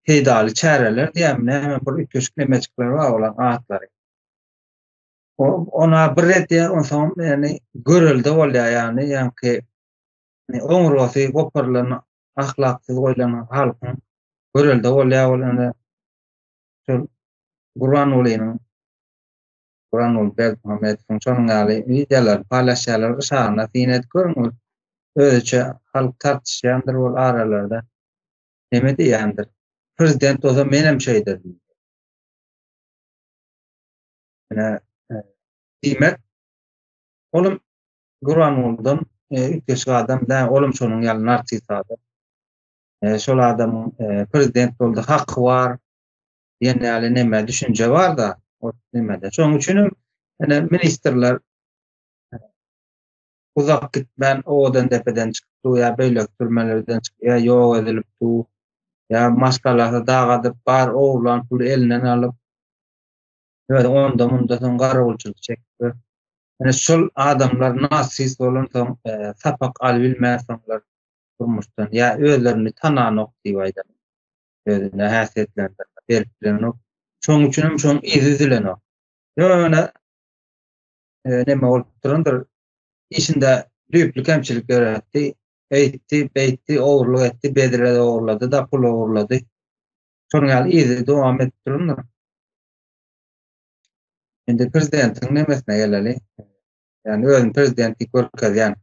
Speaker 1: Peýdaly çäreler diýýärmi, näme bir üýtgeşik nemejikler bar olaryň atlary. Ona bir edýär, onsoň ýagny görelde bolýar, ýagny ýaňky oňurgasy goparylan, ahlaksyz goýlan halkyň görelde bolýar ol indi şol Gurbangulynyň Gurbanguly Berdimuhamedowyň şonuň ýaly wideolary paýlaşýarlar, yşagyna syn edip görüň, ol özüçe halk tartyşýandyr ol aralarda. Neme diýýändir? Prezident bolsa menem şeýderdim. Ine, e, diýmek, olam Gurbangulydan e, üýtgeşik adam däl, olam şonuň ýaly narsist adam. E, şol adamyň e, prezident boldy, haky bar diýen ýaly neme düşünje bar-da, o nemede. Şonuň üçin hem ine ministrler uzak gitmän owadan depeden çykyp dur ýa beýleki türmelerden çykyp ýa ýok edilip dur ýa maşgalasy dagadyp bar ogurlan puly elinden alyp özi onda munda soň garawulçylyk çekip ýör. Ine şol adamlar narsist bolansoň e, sapak alybilmänsoňlar durmuşdan ýa özlerini tananok diýip aýdaly. Özüne häsiýetlendirme berip bilenok. Şonuň üçin hem şonuň yzy üzülenok. Ýöne e, neme bolup durandyr. Işinde düýpli kemçilik döretdi. Eýtdi, beýtdi, ogurlyk etdi, bedre ogurlady da pul ogurlady. Şonuň ýaly yzy dowam edip durandyr. Indi prezidentiň nemesine geleli. Ýagny özüni prezident diýip görkezýän.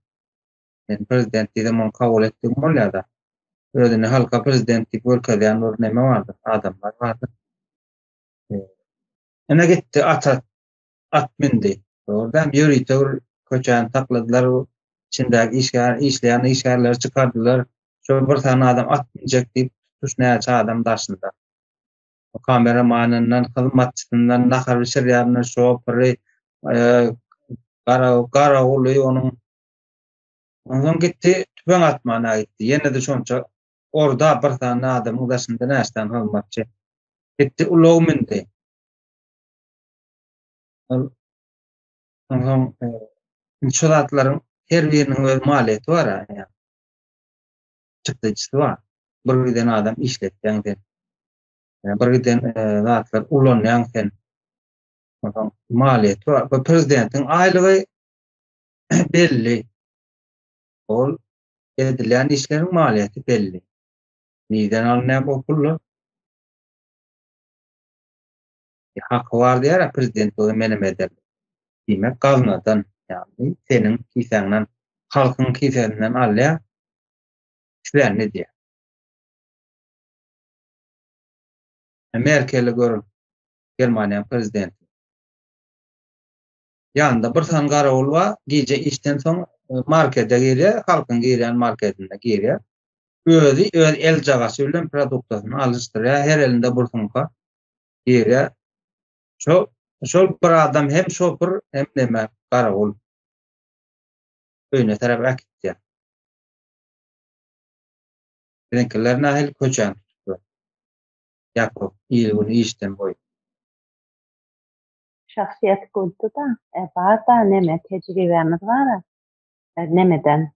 Speaker 1: Men prezident diýsem ony kabul etdigim bolýar-da. Özüni halka prezident diýip görkezýän bir neme bardyr, adamlar bardyr. Ine gitdi ata at mindi. Dogry däl, ýörite bir köçäni sakladylar, içindäki işgär, işleýän işgärleri çykardylar. Şol bir sany adam at münjek diýip, tutuş näçe adam daşynda. Kameramanyndan, hyzmatçysyndan, nahar bişirýäninden, şofery, gara garawuly onuň. Onsoň gitdi, tüpeň atmana gitdi. Ýene-de şonça orda bir sany adamyň daşynda näçe sany hyzmatçy. Gitdi, ulag mündi. Ol onsoň indi şu zatlaryň her biriniň öz maliýeti bar ýa. Çykdajysy bar. Bir giden adam işletýäň sen. Bir giden zatlar ulanýaň sen. Onsoň maliýeti bar. Bu prezidentiň aýlygy belli. Ol edilýän işleriň maliýeti belli. Nirden alynýar bu pullar? Haky bar diýýär, prezident bolsa menem ederin. Diýmek, gaznadan, ýagny seniň kisäňden, halkyň kisesinden alýar, islänini edýär. Merkeli görüň, Germaniýanyň prezidenti. Ýanynda bir sany garawul bar, gije işden soň markete girýär, halkyň girýän marketine girýär. Özi öz eljagaşy bilen produktasyny alyşdyrýar, her elinde bir sumka girýär. Şo şol bir adam hem şoför hem neme garawul. Öýüne tarap äkitýär. Biziňkiler nähili köçäni tutup ýör. Ýapyp, il güni işden goýup.
Speaker 2: Şahsyýet kulty-da, e, bar-da neme tejribämiz bar-a. E, nemeden,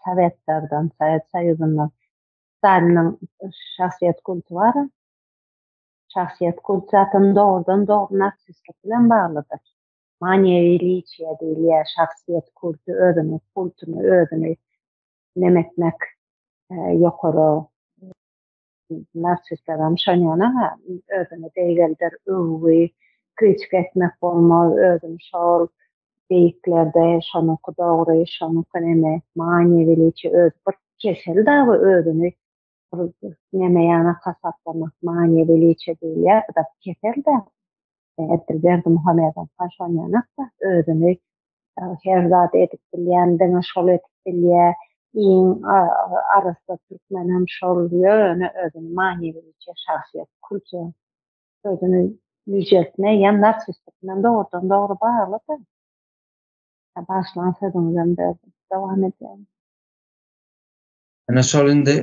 Speaker 2: sowetlerden, Sowet Soýuzyndan. Staliniň şahsyýet kulty bar-a. Şahsyýet kulty zaten dogrudan dogry narsistlik bilen baglydyr. Maniýa weliçiýa diýilýär, şahsyýet kulty özüniň kultuny özüni neme etmek, e, ýokary narsistlerem şonýana özüni beýgelder, öwgi, kritika etmek bolmaz, özüni şol beýiklerde, şonuňky dogry, şonuňky neme, maniýa weliçiýa özi bir kesel dagy özüni bir neme ýanak hasaplamak, maniýa weliçiýa diýilýär, bu da kesel-de. Edil Berdimuhamedow şonýanak-da özüni her zady edip bilýän, diňe şol edip bilýär, iň arassa türkmenem şol, ýöne özüni maniýa weliçiýa şahsyýet kulty özüni ýüjeltme ýa narsistlik bilen dogrudan dogry bagly-da. Bagyşlaň sözüňizem berdim. Dowam edýän.
Speaker 1: Ine şol indi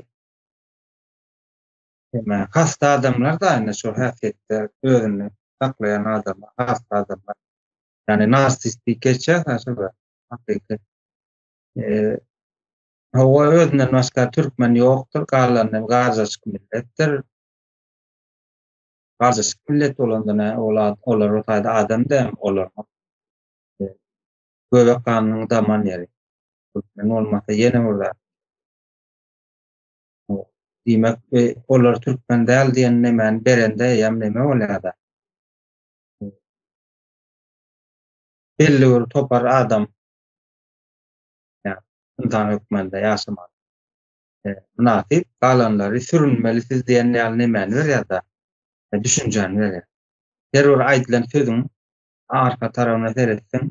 Speaker 1: eme hasta adamlar da ine şol häsiýetde özüni saklaýan adamlar, hasta adamlar. Ýani narsist diýip geçýär şol hakyky. Eee Hawa özünden başga türkmen ýokdur, galany garjaşyk milletdir. Garjaşyk millet bolanda nä ol olar o taýda adam däl olar. Göbek ganynyň daman ýeri. Türkmen bolmasa ýene bir zat. Diýmek, olar türkmen däl diýen nemäni berende eýýäm neme bolýar-da? Belli bir topar adam ýa ynsan hökmünde ýaşamaga mynasyp, galanlary sürünmeli siz diýen ýaly nemäni berýär-de, düşünjäni berýär. Her bir aýdylan sözüň arka tarabyna seretseň,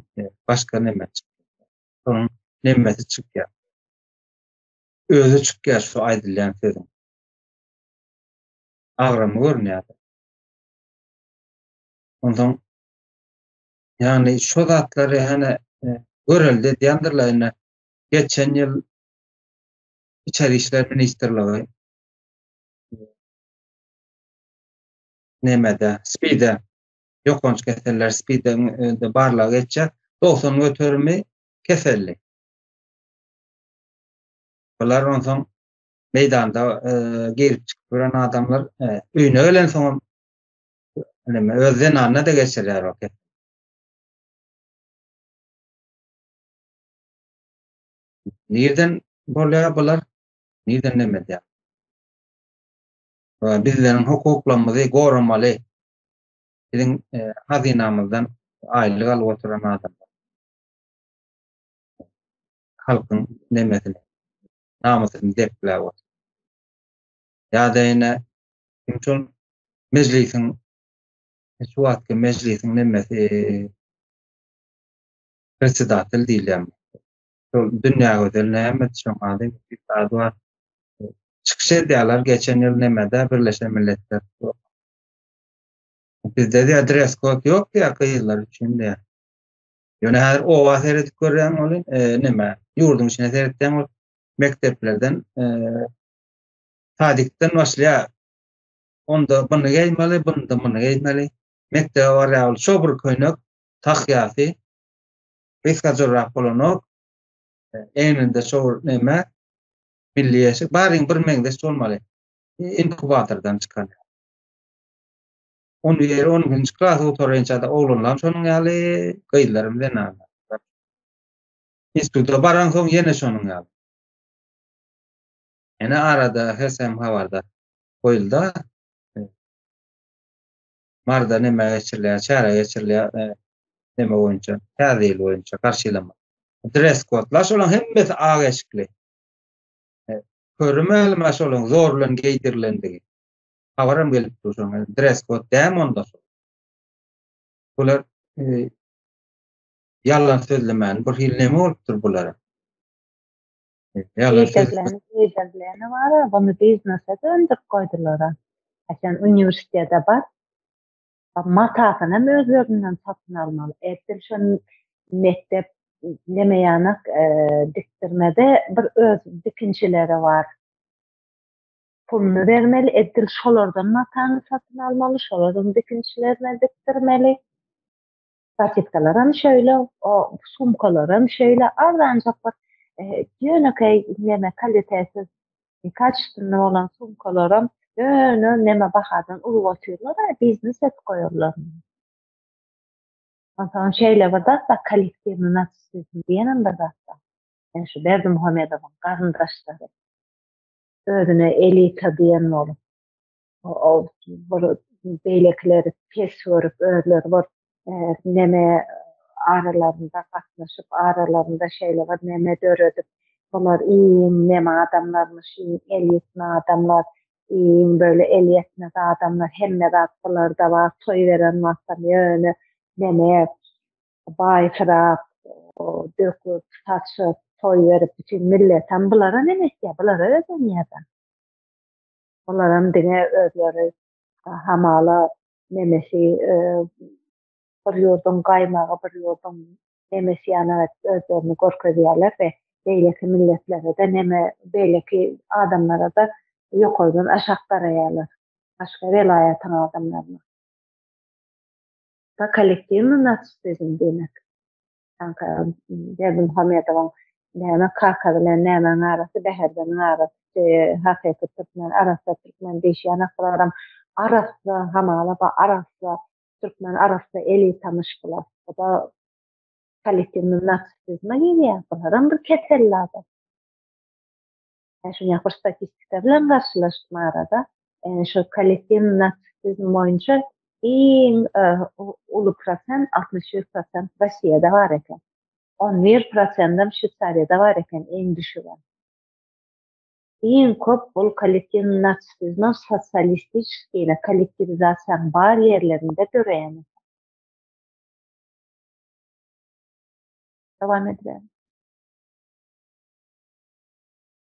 Speaker 1: başga neme çykýar. Şonuň nemesi çykýar. Özi çykýar şu aýdylýan sözüň. Agramy görünýär. Onsoň ýagny şu zatlary hany e, görelde edýändirler indi. Geçen ýyl İçeri İşler Ministrligi nemede, SPID-de ýokanç keseller SPID-de barlag geçýär. 90 göterimi keselli. Bular onsoň meýdanda e, girip çykyp duran adamlar e, öýüne gelensoň hem öz zenanyna da geçirýär o kesel. Nirden bolýar bular? Nirden neme edýär? Bizleriň hukuklarymyzy goramaly. Biziň e, hazynamyzdan aýlyk alyp oturan adamlar. Halkyň nemesini, namysyny depläp otyr. Ýa-da ýene kim şol mejlisiň şu wagtky mejlisiň nemesi predsedatel diýilýän. Şol Dünýägözel näme şoň ady bir ady bar. Çykyş edýärler geçen ýyl nemede Birleşen Milletler. Bizde diýýär dress kod ýok diýýär gyzlar üçin diýýär. Ýöne häzir oba seredip görýäň ony, e, neme, ýurduň içine seretseň ol mekdeplerden e, sadikden başlaýar. Onda bunu geýmeli, bunda muny geýmeli. Mekdebe barýar ol şo bir köýnek, tahýasy, gysga jorap bolanok. E, egninde şo bir neme, milli eşik, baryň bir meňzeş bolmaly. Inkubatordan çykan. On bir, on ikinji klasy gutarýança-da oglanlaram şonuň ýaly, gyzlaram, zenanlaram. Instituta baransoň ýene şonuň ýaly. Ýene arada HSM habarda goýulda. Marda neme geçirilýär, çäre geçirilýär, e, neme boýunça, täze ýyl boýunça garşylama. Dress kodlar şolaryň hemmesi ak eşikli. E, Körümälim şolaryň zor bilen geýdirilendigi. Habaram gelip dur şoňa. Dress kod dämi onda şol? Bular e, ýalan sözlemän bir hil neme bolupdyr bulara?
Speaker 2: E, ýalan söz. Liderlerini bar, bunu biznese döndürip goýdular. A sen uniwersitete bar, matasyny hem özlerinden satyn almaly. Edil şo mekdep neme ýanak e, dikdirmede bir öz dikinçileri bar. Puluny bermeli, edil şolardan matany satyn almaly, şolaryň dikinçilerine dikdirmeli. Batikalaram şeýle, o sumkalaram şeýle, arzanjak bir e, ýönekeý neme kalitesiz, kaçestvenny bolan sumkalaram ýöne neme bahadan urup otyrlar, biznes edip goýarlar. Onsoň şeýle bir zat bar, kollektiwnyý narsissizm diýenem bir zat bar. Ýani şu Berdimuhamedowyň garyndaşlary. özüne elita diýen bolup, o bir beýlekileri pes görüp, özleri bir e, neme aralarynda gatnaşyp, aralarynda şeýle bir neme döredip, bular iň neme adamlarmyş, iň elitni adamlar, iň böyle elýetmez adamlar, hemme zat bularda bar, toý beren wagtam ýöne neme baýsyrap, döküp, saçyp, toý berip, bütin milletem bulara neme etýär, bulara özenýär-de. Bularam diňe özleri hamala nemesi bir ýurduň gaýmagy, bir ýurduň nemesi ýanak edip özlerini görkezýärler we beýleki milletlere-de neme, beýleki adamlara-da ýokardan aşak garaýarlar. Başga welaýatyň adamlaryna. Da kollektiwnyý narsissizm diýmek. Kanka Berdimuhamedowyň näme kaka bilen nämäň arasy Bäherdeniň arasy hakyky türkmen arassa türkmen diýişýän bularam arassa hamala ba arassa türkmen arassa elitamyş bular. Bu da kollektiwnyý narsissizme girýär. Bularam bir keselli adam. Men şuny bir statistika bilen garşylaşdym arada. Şu kollektiw narsissizm boýunça iň uly prosent 61 prosent Russiýada bar eken. 11 prosendem Şweýsariýada bar eken iň düşügi. Iň köp bul kollektiw narsissizmiň sosialistiçeskiý kollektiwizasiýanyň bar ýerlerinde döreýän eken. Dowam ediberiň.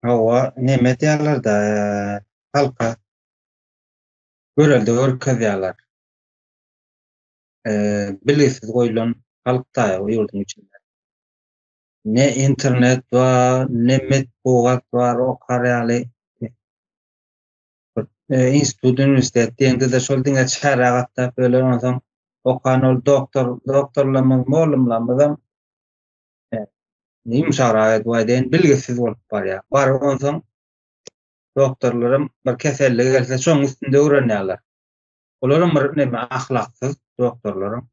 Speaker 1: Hawa, neme diýýärler-de, halka görelde görkezýärler. Bilgisiz goýlan halk daýy bu ýurduň içinde. Ne internet bar, ne metbugat bar, okar ýaly. Institut, uniwersitet diýende-de şol diňe çärä gatnap öler, onsoň okan ol doktor, doktorlarymyz, mugallymlarymyzam Ýumşagrak edip aýdaýyn, bilgisiz bolup barýar. Baryp onsoň doktorlaram bir keselli gelse şoň üstünde öwrenýärler. Olaram bir neme ahlaksyz doktorlaram.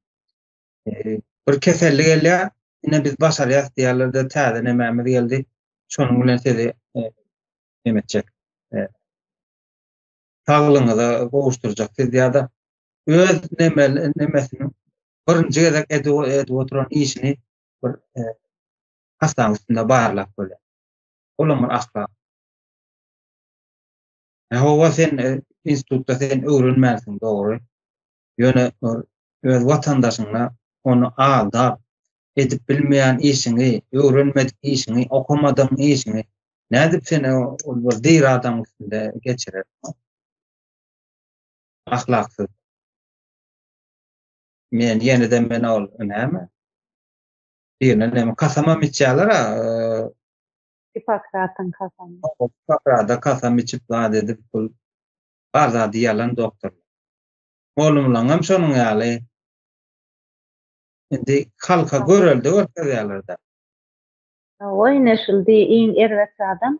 Speaker 1: Bir keselli gelýär, ine biz başarýas diýýärler-de täze nemämiz geldi. Şonuň bilen sizi neme etjek. Saglygyňyza gowuşdyrjak siz ýa-da öz neme nemesini birinji gezek edip oturan işini bir e, hassanyň üstünde barlap görýär. Olam bir ahlak. Hawa sen e, institutda sen öwrenmänsiň dogry. Ýöne öz watandaşyňa ony aldap, edip bilmeýän işiňi, öwrenmedik işiňi, okamadygyň işiňi nädip sen ol bir diri adamyň üstünde geçirer? Ahlaksyz. Men ýene-de men ol näme? Birine näme kasamam içýärler-a.
Speaker 2: Hipokratyň kasamy.
Speaker 1: Hipokrata kasam içip zat edip bul bar zady ýalan doktor. Molumlaňam şonuň ýaly. Indi halka görelde görkezýärler-de.
Speaker 2: Hawa ine şul diý iň erbet zadam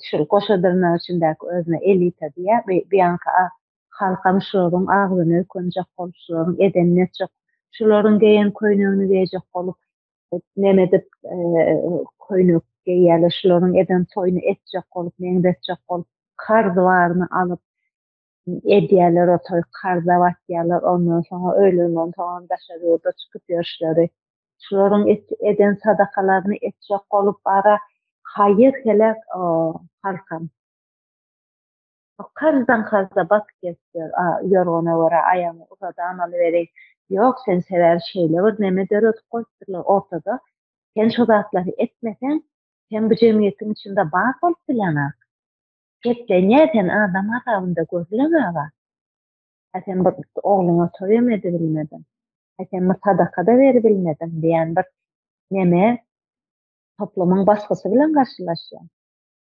Speaker 2: şul goşa dyrnak içindäki özüne elita diýýär bi bianka a halkam şularyň agzyny öýkenjek bolup şularyň edenini etjek şularyň geýen köýnegini geýjek bolup neme edip köýnek geýýärler şularyň eden toýuny etjek bolup meňzetjek bolup karz baryny alyp edýärler o toý karza batýarlar ondan soňa öýlerinden soňam daşary ýurda çykyp ýörüşleri şularyň eden sadakalaryny etjek bolup bara haýyr heläk halkam karzdan karza batyp gezip ýör a ýorgana görä aýagyňy uzadam alybereý ýok sen sebäbi şeýle bir neme döredip goýupdyrlar ortada sen şo zatlary etmeseň sen bu jemgyýetiň içinde bar bolup bileňak Geplenýär sen adam hasabynda görüleňaga. A sen bir ogluňa toýam edibilmediň. A sen bir sadaka-da beribilmediň diýen bir neme toplumyň basgysy bilen garşylaşýaň.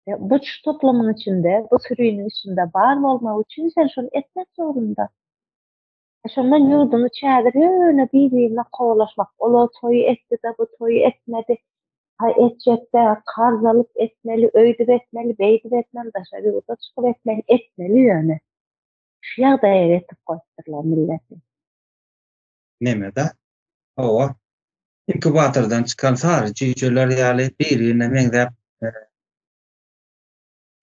Speaker 2: We bu toplumyň içinde, bu süriniň içinde bar bolmak üçin sen şony etmek zorunda. Şondan ýurduň içi häzir ýöne bir-birine kowalaşmak, ol o toýy etdi-de, bu toýy etmedi, haý etjek-dä, karz alyp etmeli, öýdüp etmeli, beýdip etmeli, daşary ýurda çykyp etmeli, etmeli ýöne. Şu ýagdaýa getirip goýupdyrlar milleti.
Speaker 1: Neme-de? Hawa. Inkubatordan çykan sary jüýjeler ýaly bir-birine meňzäp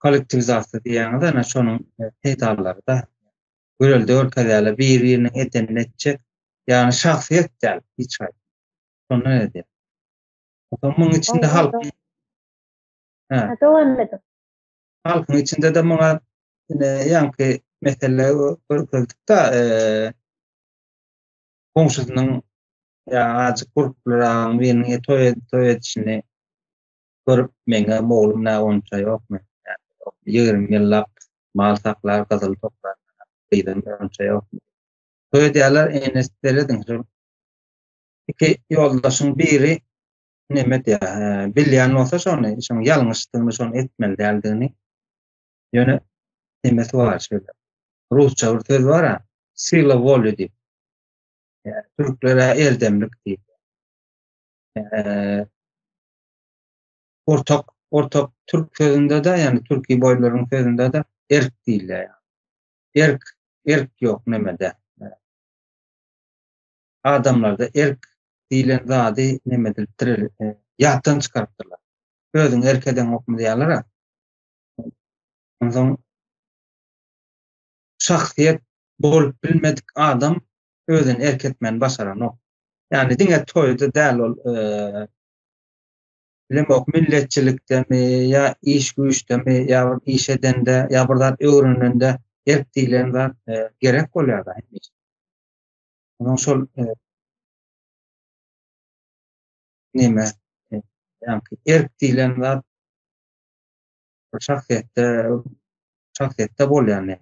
Speaker 1: kollektiwizasiýa diýýäňiz ana şonuň peýdalary-da. Görelde görkezýärler, bir-biriniň edenini etjek, ýagny şahsyýet däl hiç haýsy. Şondan edýär. Onsoň muň içinde halkyň
Speaker 2: Hä. Dowam ediň.
Speaker 1: Halkyň içinde-de muňa ine ýaňky mesele görkezdik-de, goňşusynyň ýa azajyk gurplyragyň biriniň toý toý edişini görüp meňem oglum nä onça ýokmy? 20 ýyllap mal saklar, gyzyl toplar, gyzym onça ýokmy? Toý edýärler, ene serediň şol iki ýoldaşyň biri neme edýär, bilýän bolsa şony, şoň ýalňyşdygyny, şony etmeli däldigini. Ýöne nemesi bar şeýle. Rusça bir söz bar-a, sila woli diýip. Türklere erdemlik diýip. Ortak, ortak türk sözünde-de, ýagny türki boýlaryň sözünde-de erk diýilýär. Erk, erk ýok nemede. Adamlarda erk diýlen zady neme edilipdir, ýatdan çykarypdyrlar. Özüň erk edeňokmy diýýärler-ä. Onsoň şahsyýet bolup bilmedik adam özüni erk etmäni başaranok. Ýagny diňe toýda däl ol bilemok milletçilikdemi ýa iş güýçdemi ýa bir iş edende ýa bir zat öwrenende erk diýlen zat gerek bolýar-da hemişe. Onuň şol neme ýaňky erk diýlen zat bir şahsyýetde şahsyýetde bolýan.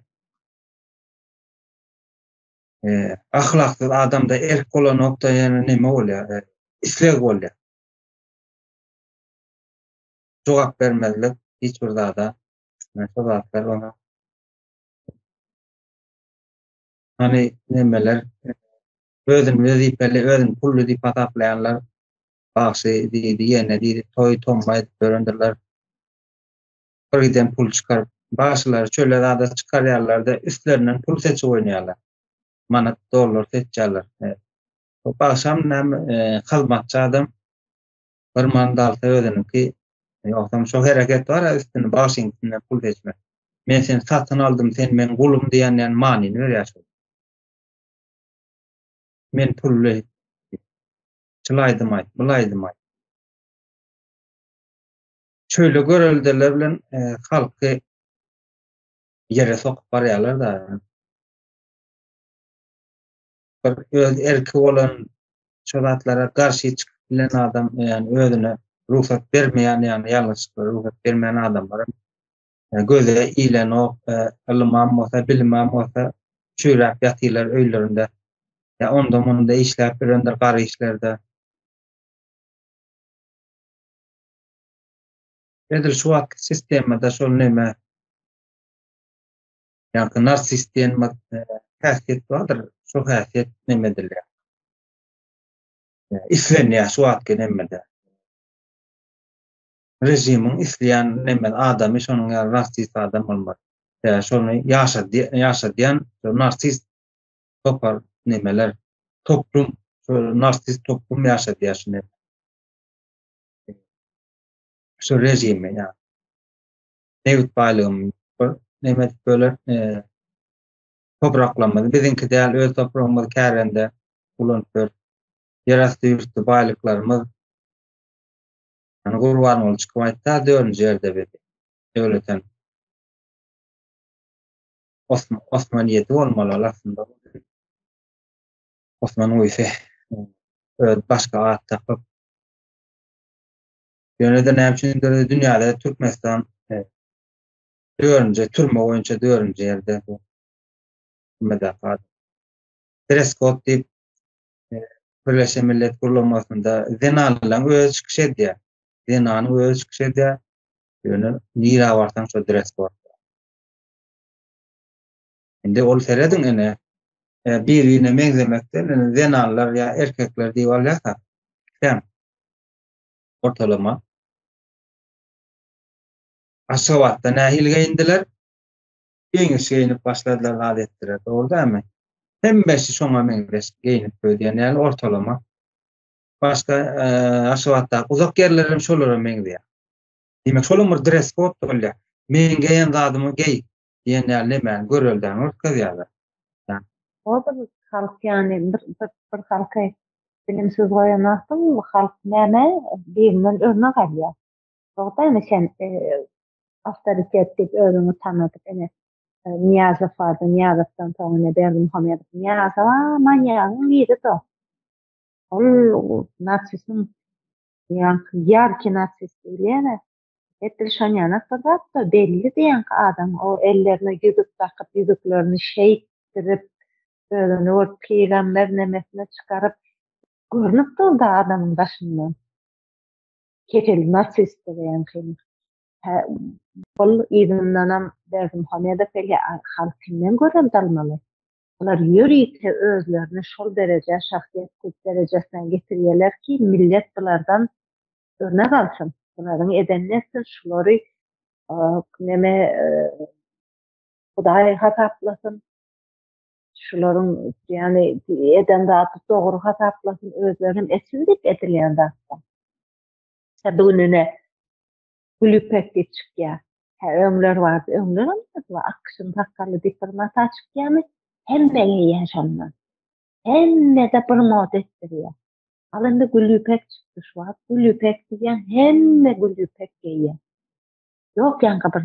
Speaker 1: Ahlaksyz adamda erk bolanokda ýene neme bolýar? Isleg bolýar. Jogap bermezlik hiç bir zada. Şo zatlar ona Hany nemeler özüni wezipeli, özüni pully diýip hasaplaýanlar bagşy diýdi, ýene diýdi, toý tomba edip ýörendirler. Bir giden pul çykaryp, bagşylary çöle zada çykarýarlar-da, üstlerinden pul seçip oýnaýarlar. Manat, dollar seçýärler. O bagşam näme, hyzmatçy adam bir manat alsa özüniňki, ýogsam şo hereket bar-a üstüni bagşyň üstünden pul seçmek. Men seni satyn aldym, sen meň gulum diýen ýaly manyny berýär şol. Men pully. Şul aýdym aýt, bul aýdym aýt. Şeýle göreldeler bilen halky. Ýere sokup barýarlar-da. Bir öz erki bolan şo zatlara garşy çykyp bilen adam, ýagny özüne rugsat bermeýän, ýagny ýalňyşlyklara rugsat bermeýän adamlar hem göze ilenok, ylymam bolsa, bilimem bolsa çüýräp ýatyrlar öýlerinde. Ýa onda-munda işläp ýörendir gara işlerde. Edil şu wagtky sistemada şol neme ýa-da narsist diýen häsiýet bardyr, şo häsiýet neme edilýär. Islenýär şu wagtky nemede. Režimiň isleýän neme adamy şonuň ýaly narsist adam bolmaly. Ýa şony ýaşadýan narsist topar nemeler, toplum, şo narsist toplum ýaşadýar şuny. Şu režimi ýa. Nebit baýlygyny bir neme edip böler, topraklarymyzy biziňki däl, öz topragymyzy kärende ulanyp ýör. Ýerasty ýurtly baýlyklarymyz Ýani Gurbanguly çykyp aýtsa, dördünji ýerde biz döwletem Osman, Osman ýedi bolmaly ol aslynda. Osman guýsy öz başga at tapyp Ýöne-de näme üçindir dünýäde Türkmenistan dördünji, türme boýunça dördünji ýerde bu. Dress kod diýip Birleşen Millet Gurlamasynda zenanlaryň özi çykyş edýär. Zenanyň özi çykyş edýär. Ýöne nirä barsaň şo dress kod. Indi ol serediň ine bir-birine meňzemekden ine zenanlar ýa erkekler diýip alýarsak, kem ortalama. Aşgabatda nähili geýindiler? Giňiş geýnip başladylar zat etdiler. Dogry dälmi? Hemmesi şoňa meňzeş geýnip öýdýän ýaly ortalama. Başga Aşgabatdaky uzak ýerler hem şolara meňzeýär. Diýmek, şolam bir dress kod bolýar. Meň geýen zadymy geý diýen ýaly nemäni göreldäni görkezýärler.
Speaker 2: O bir halk ýany bir bir bir halky bilimsiz goýan wagtyň halk näme birinden örnek alýar. Dogry dälmi sen awtoritet diýip özüňi tanadyp ine Nyýazow bardy Nyýazowdan soň ine Berdimuhamedow Nyýazow a manýagyň biri-de ol natsisiň ýaňky ýarki natsist diýilýär-ä Edil şonýanak bir zat-da, belli diýenki adam o ellerine ýüzük dakyp, ýüzüklerini şeýtdirip, özüni bir pygamber nemesine çykaryp, görnüp dur-da adamyň daşyndan. Kesel narsistdir ýaňkynyň. Hä, ol yzyndanam Berdimuhamedow gelýär, halk kimden görelde almaly? Bular ýörite özlerini şol derejä, şahsyýet kult derejesine getirýärler ki, millet bulardan örnek alsyn. Bularyň edenini etsin, şulary neme Hudaý hasaplasyn. Şularyň ýagny eden zady dogry hasaplasyn, özleri hem etsin diýip edilýän zatda. Hä bu gün ine Gülüpek diýip çykýar. Hä öňler bardy, öňler hem bardy. Akşyň sakgaly diýip bir mata çykýarmy? Hemme geýýär şondan. Hemme-de bir moda etdirýär. Al indi Gülüpek çykdy şu wagt. Gülüpek diýýän hemme Gülüpek geýýär. Ýok ýaňky bir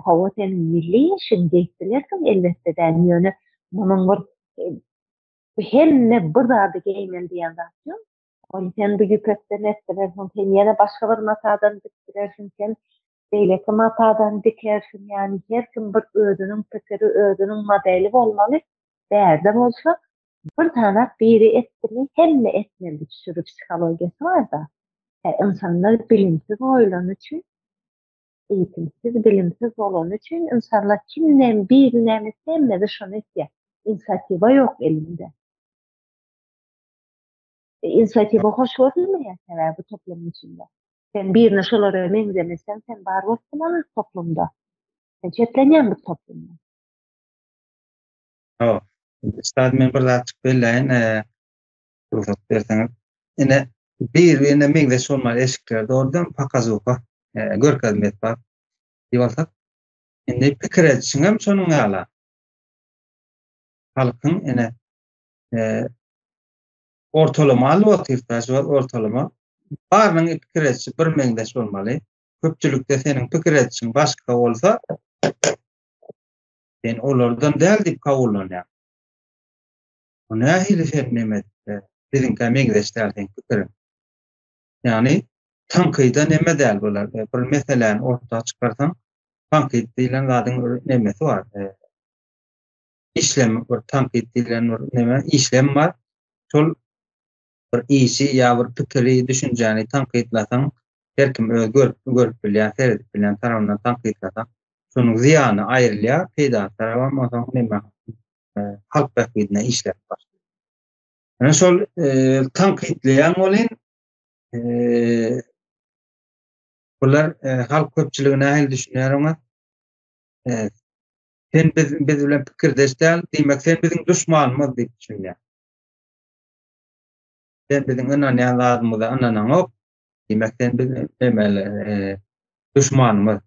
Speaker 2: hawa seniň milli eşigiň geýip bilersiň elbetde däl ýöne munuň bir hemme bir zady geýmeli diýen zat ýok. Ol sen bu ýüpekden etdirersiň, sen ýene başga bir matadan dikdirersiň, sen beýleki matadan dikersiň, ýagny her kim bir özüniň pikiri, özüniň modeli bolmaly. Bärde bolsa bir tanak biri etdimi hemme etmeli sürü psihologiýasy barda. Hä ynsanlar bilimsiz goýulany üçin, eýitimsiz, bilimsiz bolany üçin ynsanlar kim näme biri näme etse hemmede şony etýär. Inisiatiwa ýok elinde. Inisiatiwa hoş görünmeýär sebäbi bu toplumyň içinde. Sen birine şolara meňzemeseň sen bar bolup bileňok toplumda. Sen çetlenýäň bu toplumdan.
Speaker 1: Hawa. Üstad men bir zatjyk belläýin, rugsat berseňiz. Ine, bir-birine meňzeş bolmaly eşikler dogrudan pokazuha, görkezme esbap diýip alsak. Indi pikir edişiňem şonuň ýaly. Halkyň ine ortalama alyp otyrsa, şu wagt ortalama barynyň pikir edişi bir meňzeş bolmaly. Köpçülikde seniň pikir edişiň başga bolsa. Sen olardan däl diýip kabullanýaň. O nähili sen neme biziňkä meňzeş däl seň pikiriň. Ýagny tankyda neme däl bular. Bir meseläni orta çykarsaň, tankyt diýlen zadyň bir nemesi bar. Işlem bir tankyt diýlen bir neme işlem bar. Şol bir işi ýa bir pikiri, düşünjäni tankytlasaň, her kim öz görüp görüp bilýän, seredip bilýän tarapyndan tankytlasaň, şonuň zyýany aýrylýar, peýdasy tarabam onsoň neme halk bähbidine işläp başlaýar. Ýöne şol tankytlaýan welin bular halk köpçüligi nähili düşünýär oňa? Sen biz biz bilen pikirdeş däl, diýmek sen biziň duşmanymyz diýip düşünýär. Sen biziň ynanýan zadymyza ynanaňok, diýmek sen biz nemeli duşmanymyz.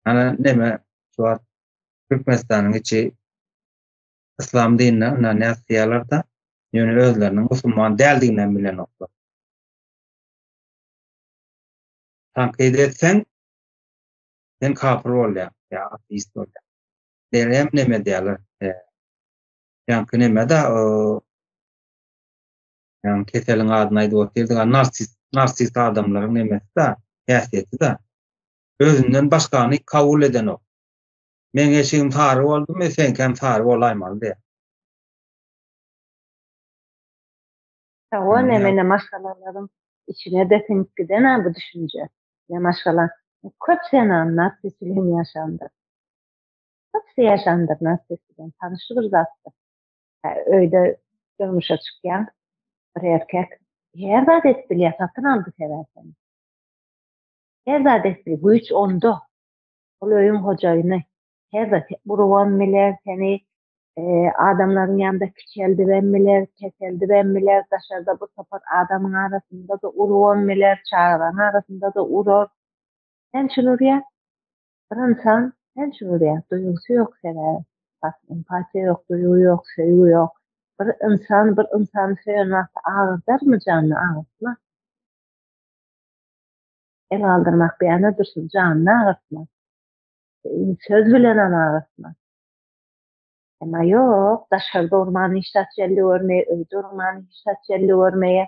Speaker 1: Ana neme şu wagt Türkmenistanyň içi yslam dinine ynanýas diýýärler-de, ýöne özleriniň musulman däldigini hem bilenoklar. Tankyt etseň, sen kapyr bolýaň ýa ateist bolýaň. Hem neme diýýärler, ýaňky neme-de, ýaňky keseliň adyny aýdyp otyrdyk, narsist, narsist adamlaryň nemesi-de, häsiýeti-de. Özünden başgany kabul edenok. Meň eşigim sary boldumy, seňkem sary bolaýmaly diýýär.
Speaker 2: Hawa, neme maşgalalaryň içine-de siňip giden-ä bu düşünje. Ne maşgala, köp zenan narsist bilen ýaşandyr. Köpüsi ýaşandyr narsist bilen, tanyşly bir zatdyr. Öýde durmuşa çykýaň, bir erkek her zat edip bilýär, satyn aldy sebäbi seni. Her zat edip bilýär, güýç onda. Ol öýüň hojaýyny. Her zat urubam biler seni, adamlaryň ýanynda kiçeldibem biler, peseldibem biler, daşarda bir topar adamyň arasynda-da urubam biler, çagalaryň arasynda-da urar. Näme üçin urýar? Bir ynsan näme üçin urýar? Duýgusy ýok sebäbi. Bak, empatiýa ýok, duýgy ýok, söýgi ýok. Bir ynsan bir ynsany söýen wagty agyrdarmy janyny? Agyrtmaz. El galdyrmak bir ýana dursun, janyny agyrtmaz. Söz bilenem agyrtmaz. Emma ýok, daşarda urman hiç zat jelli görmeýär, öýde urman hiç zat jelli görmeýär.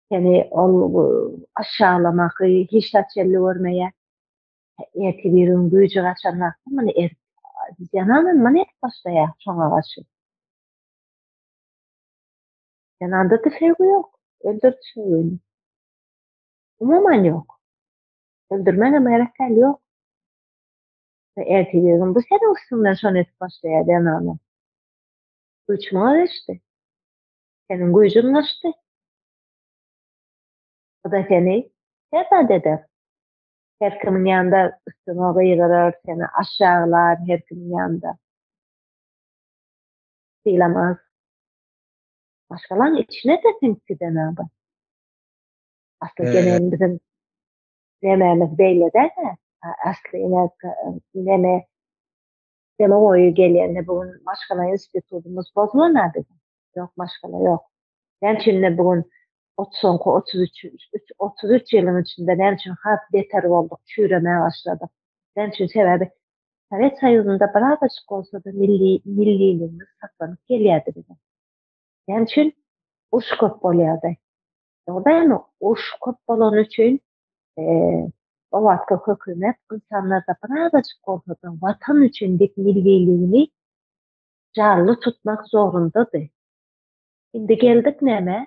Speaker 2: Seni ol aşaglamagy hiç zat jelli görmeýär. Ertir biriniň güýji gaçan wagty muny er zenanam muny edip başlaýar şoňa garşy. Zenanda-da söýgi ýok. Öldürdi söýgini. Umuman ýok. Öldürmegem gerek däl, ýok. Ertir bir gün bu seniň üstüňden şony edip başlaýar zenanam. Güýç muňa geçdi. Seniň güýjüň gaçdy. O-da seni her zat eder. Her kimiň ýanynda üstüňe gygyrar, seni aşaglar her kimiň ýanynda. Sylamaz. Maşgalaň içine-de siňip giden abi. Asly gelen biziň nemämiz beýle däl-ä. Asly ine neme Sene goýy gelýände bu gün maşgala institutymyz bozulan-a biziň. Ýok, maşgala ýok. Näme üçin indi bu gün soňky 33 33 ýylyň içinde näme üçin has beter bolduk, çüýremä başladyk? Näme üçin? Sebäbi Sowet Soýuzynda birazajyk bolsa-da milli milliligimiz saklanyp gelýärdi biziň. Näme üçin? Uruş köp bolýardy. Dogry dälmi? Uruş köp bolany üçin o wagtky hökümet ynsanlarda birazajyk bolsa-da Watan üçin diýip milliligini janly tutmak zorundady. Indi geldik näme?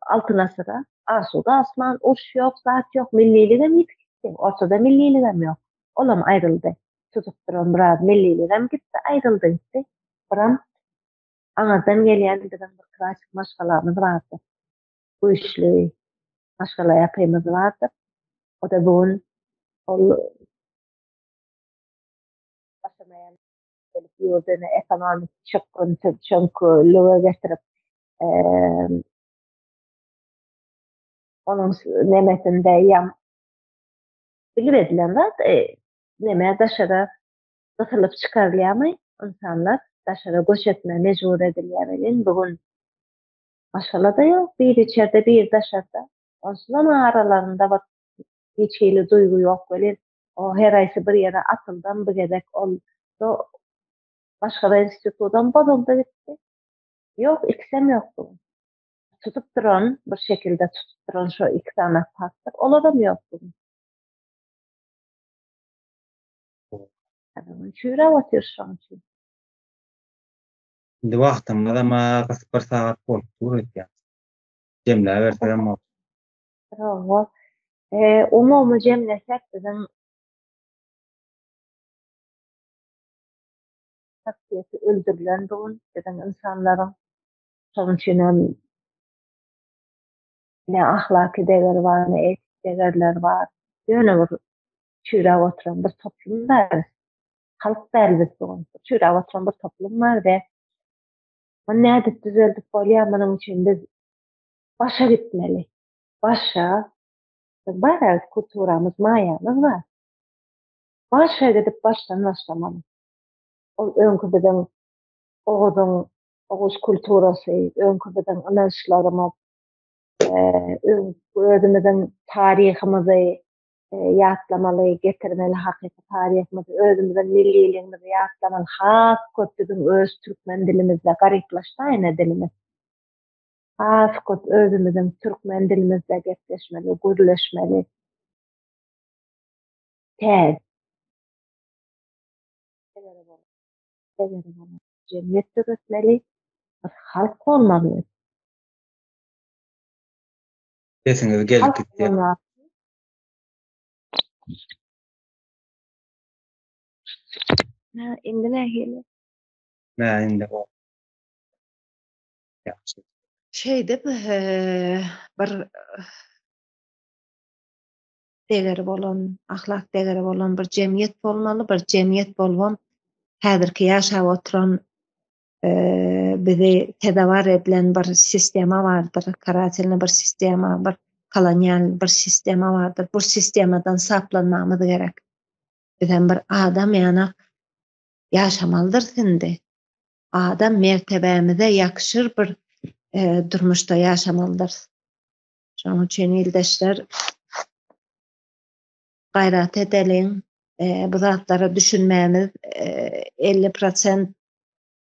Speaker 2: Altyn asyra. Asuda asman, uruş ýok, zat ýok, milliligem ýitip gitdi. Ortada milliligem ýok. Olam aýryldy. Tutup duran biraz milliligem gitdi, aýryldy gitdi. Biram aňyrdan gelýän biziň bir klassyk maşgalamyz bardy. Güýçli maşgala ýapymyz bardyr. O-da bu gün ol başamaýan gelip ýurduny ekonomik çökgünsiz çöňkülige getirip, onuň nemesinde ýa bilip edilen zat, neme daşara gysylyp çykarylýarmy ynsanlar daşara göç etmä mejbur edilýär welin bu gün maşgalada ýok biri içerde biri daşarda onsuzam aralarynda bir hiç hili duýgy ýok welin. O her haýsy bir ýere atyldam bir gezek ol başga institutam bozuldy gitdi. Ýok, ikisem ýok bu gün. Tutup duran, bir şekilde tutup duran şo iki sany faktor, olaram ýok bu gün. Çüýräp otyr şoň üçin.
Speaker 1: Indi wagtymyzam gysy bir sagat bolup dur öýdýän. Jemläbersegem bolar.
Speaker 2: Hawa. Umumy jemlesek biziň şahsyýeti öldürilen bu gün biziň ynsanlaryň. Şonuň üçin hem ne ahlaky deger bar, ne etik degerler bar. Ýöne bir çüýräp oturan bir toplum bar. Halk däl biz bu gün. Çüýräp oturan bir toplum bar we muny nädip düzeldip bolýar, munuň üçin biz başa gitmeli. Başa biz bar kulturamyz, maýamyz bar. Başa gidip başdan başlamaly. Ol öňki biziň Oguzyň oguz kulturasy, öňki biziň ynançlarymyz, özümiziň taryhymyzy ýatlamaly, getirmeli hakyky taryhymyzy, özümiziň milliligimizi ýatlamaly. Has köp biziň öz türkmen dilimizde garyplaşdy ene dilimiz. Has köp özümiziň türkmen dilimizde gepleşmeli, gürleşmeli. Täze jemgyýet döretmeli, bir halk bolmaly.
Speaker 1: Sesiňiz gelip gitdi.
Speaker 2: Hä, indi nähili?
Speaker 1: Hä, indi gowy. Ýagşy.
Speaker 2: Şeýdip, bir degeri bolan, ahlak degeri bolan bir jemgyýet bolmaly, bir jemgyýet bolubam häzirki ýaşap oturan bizi sezewar edilen bir sistema bardyr, karatelny bir sistema, bir kolonial bir sistema bardyr. Bu sistemadan saplanmamyz gerek. Bizem bir adam ýanak ýaşamalydyrys indi. Adam mertebämize ýakşyr bir durmuşda ýaşamalydyrys. Şonuň üçin ildeşler gaýrat edeliň. Bu zatlara düşünmämiz 50 prosent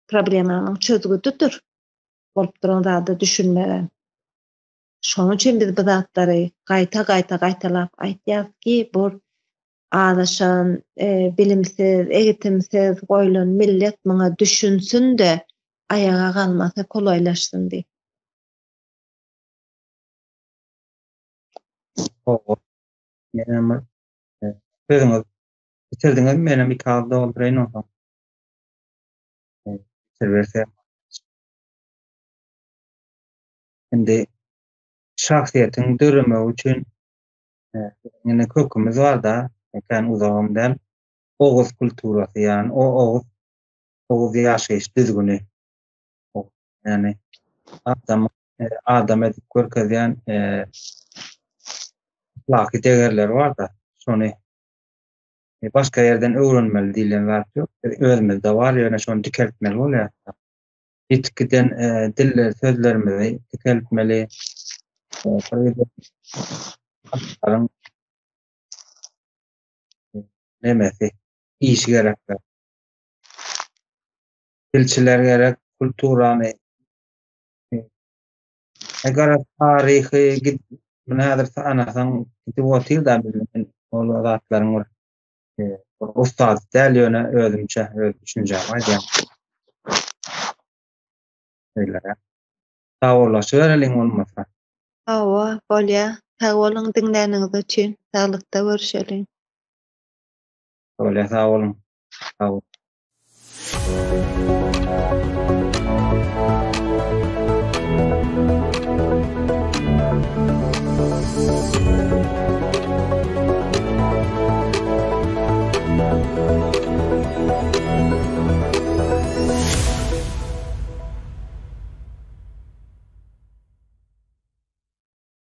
Speaker 2: problemanyň çözgüdidir. Bolup duran zada düşünmegem. Şonuň üçin biz bu zatlary gaýta-gaýta gaýtalap aýtýarys ki, bu azaşan, bilimsiz, egitimsiz goýlan millet muňa düşünsin-de, aýaga galmasy kolaýlaşsyn diýip.
Speaker 1: Hawa. Menem bir sözüňiz bitirdiňizmi? Menem iki agyz dolduraýyn onsoň. Bitiribersem. Indi şahsyýetiň döremegi üçin ýene kökümiz bar-da, kän uzagam däl. Oguz kulturasy, ýagny o oguz oguz ýaşaýyş düzgüni. Ýagny adam adam edip görkezýän ahlaky degerleri bar-da, şony başga ýerden öwrenmeli diýlen zat ýok. Özümizde bar, ýöne şony dikeltmeli bolýar. Ýitip giden diller, sözlerimizi dikeltmeli. Nemesi, işi gerek. Dilçiler gerek, kulturany Eger taryhy git muny häzir sanasaň gidip otyr-da men ol zatlaryň bir bir ussady däl ýöne özümçe öz düşünjämi aýdýan. Şeýleräk. Sag bollaşybereliň bolmasa.
Speaker 2: Hawa, bolýa. Sag boluň diňläniňiz üçin. Saglykda görüşeliň.
Speaker 1: Bolýa, sag boluň. Sag boluň.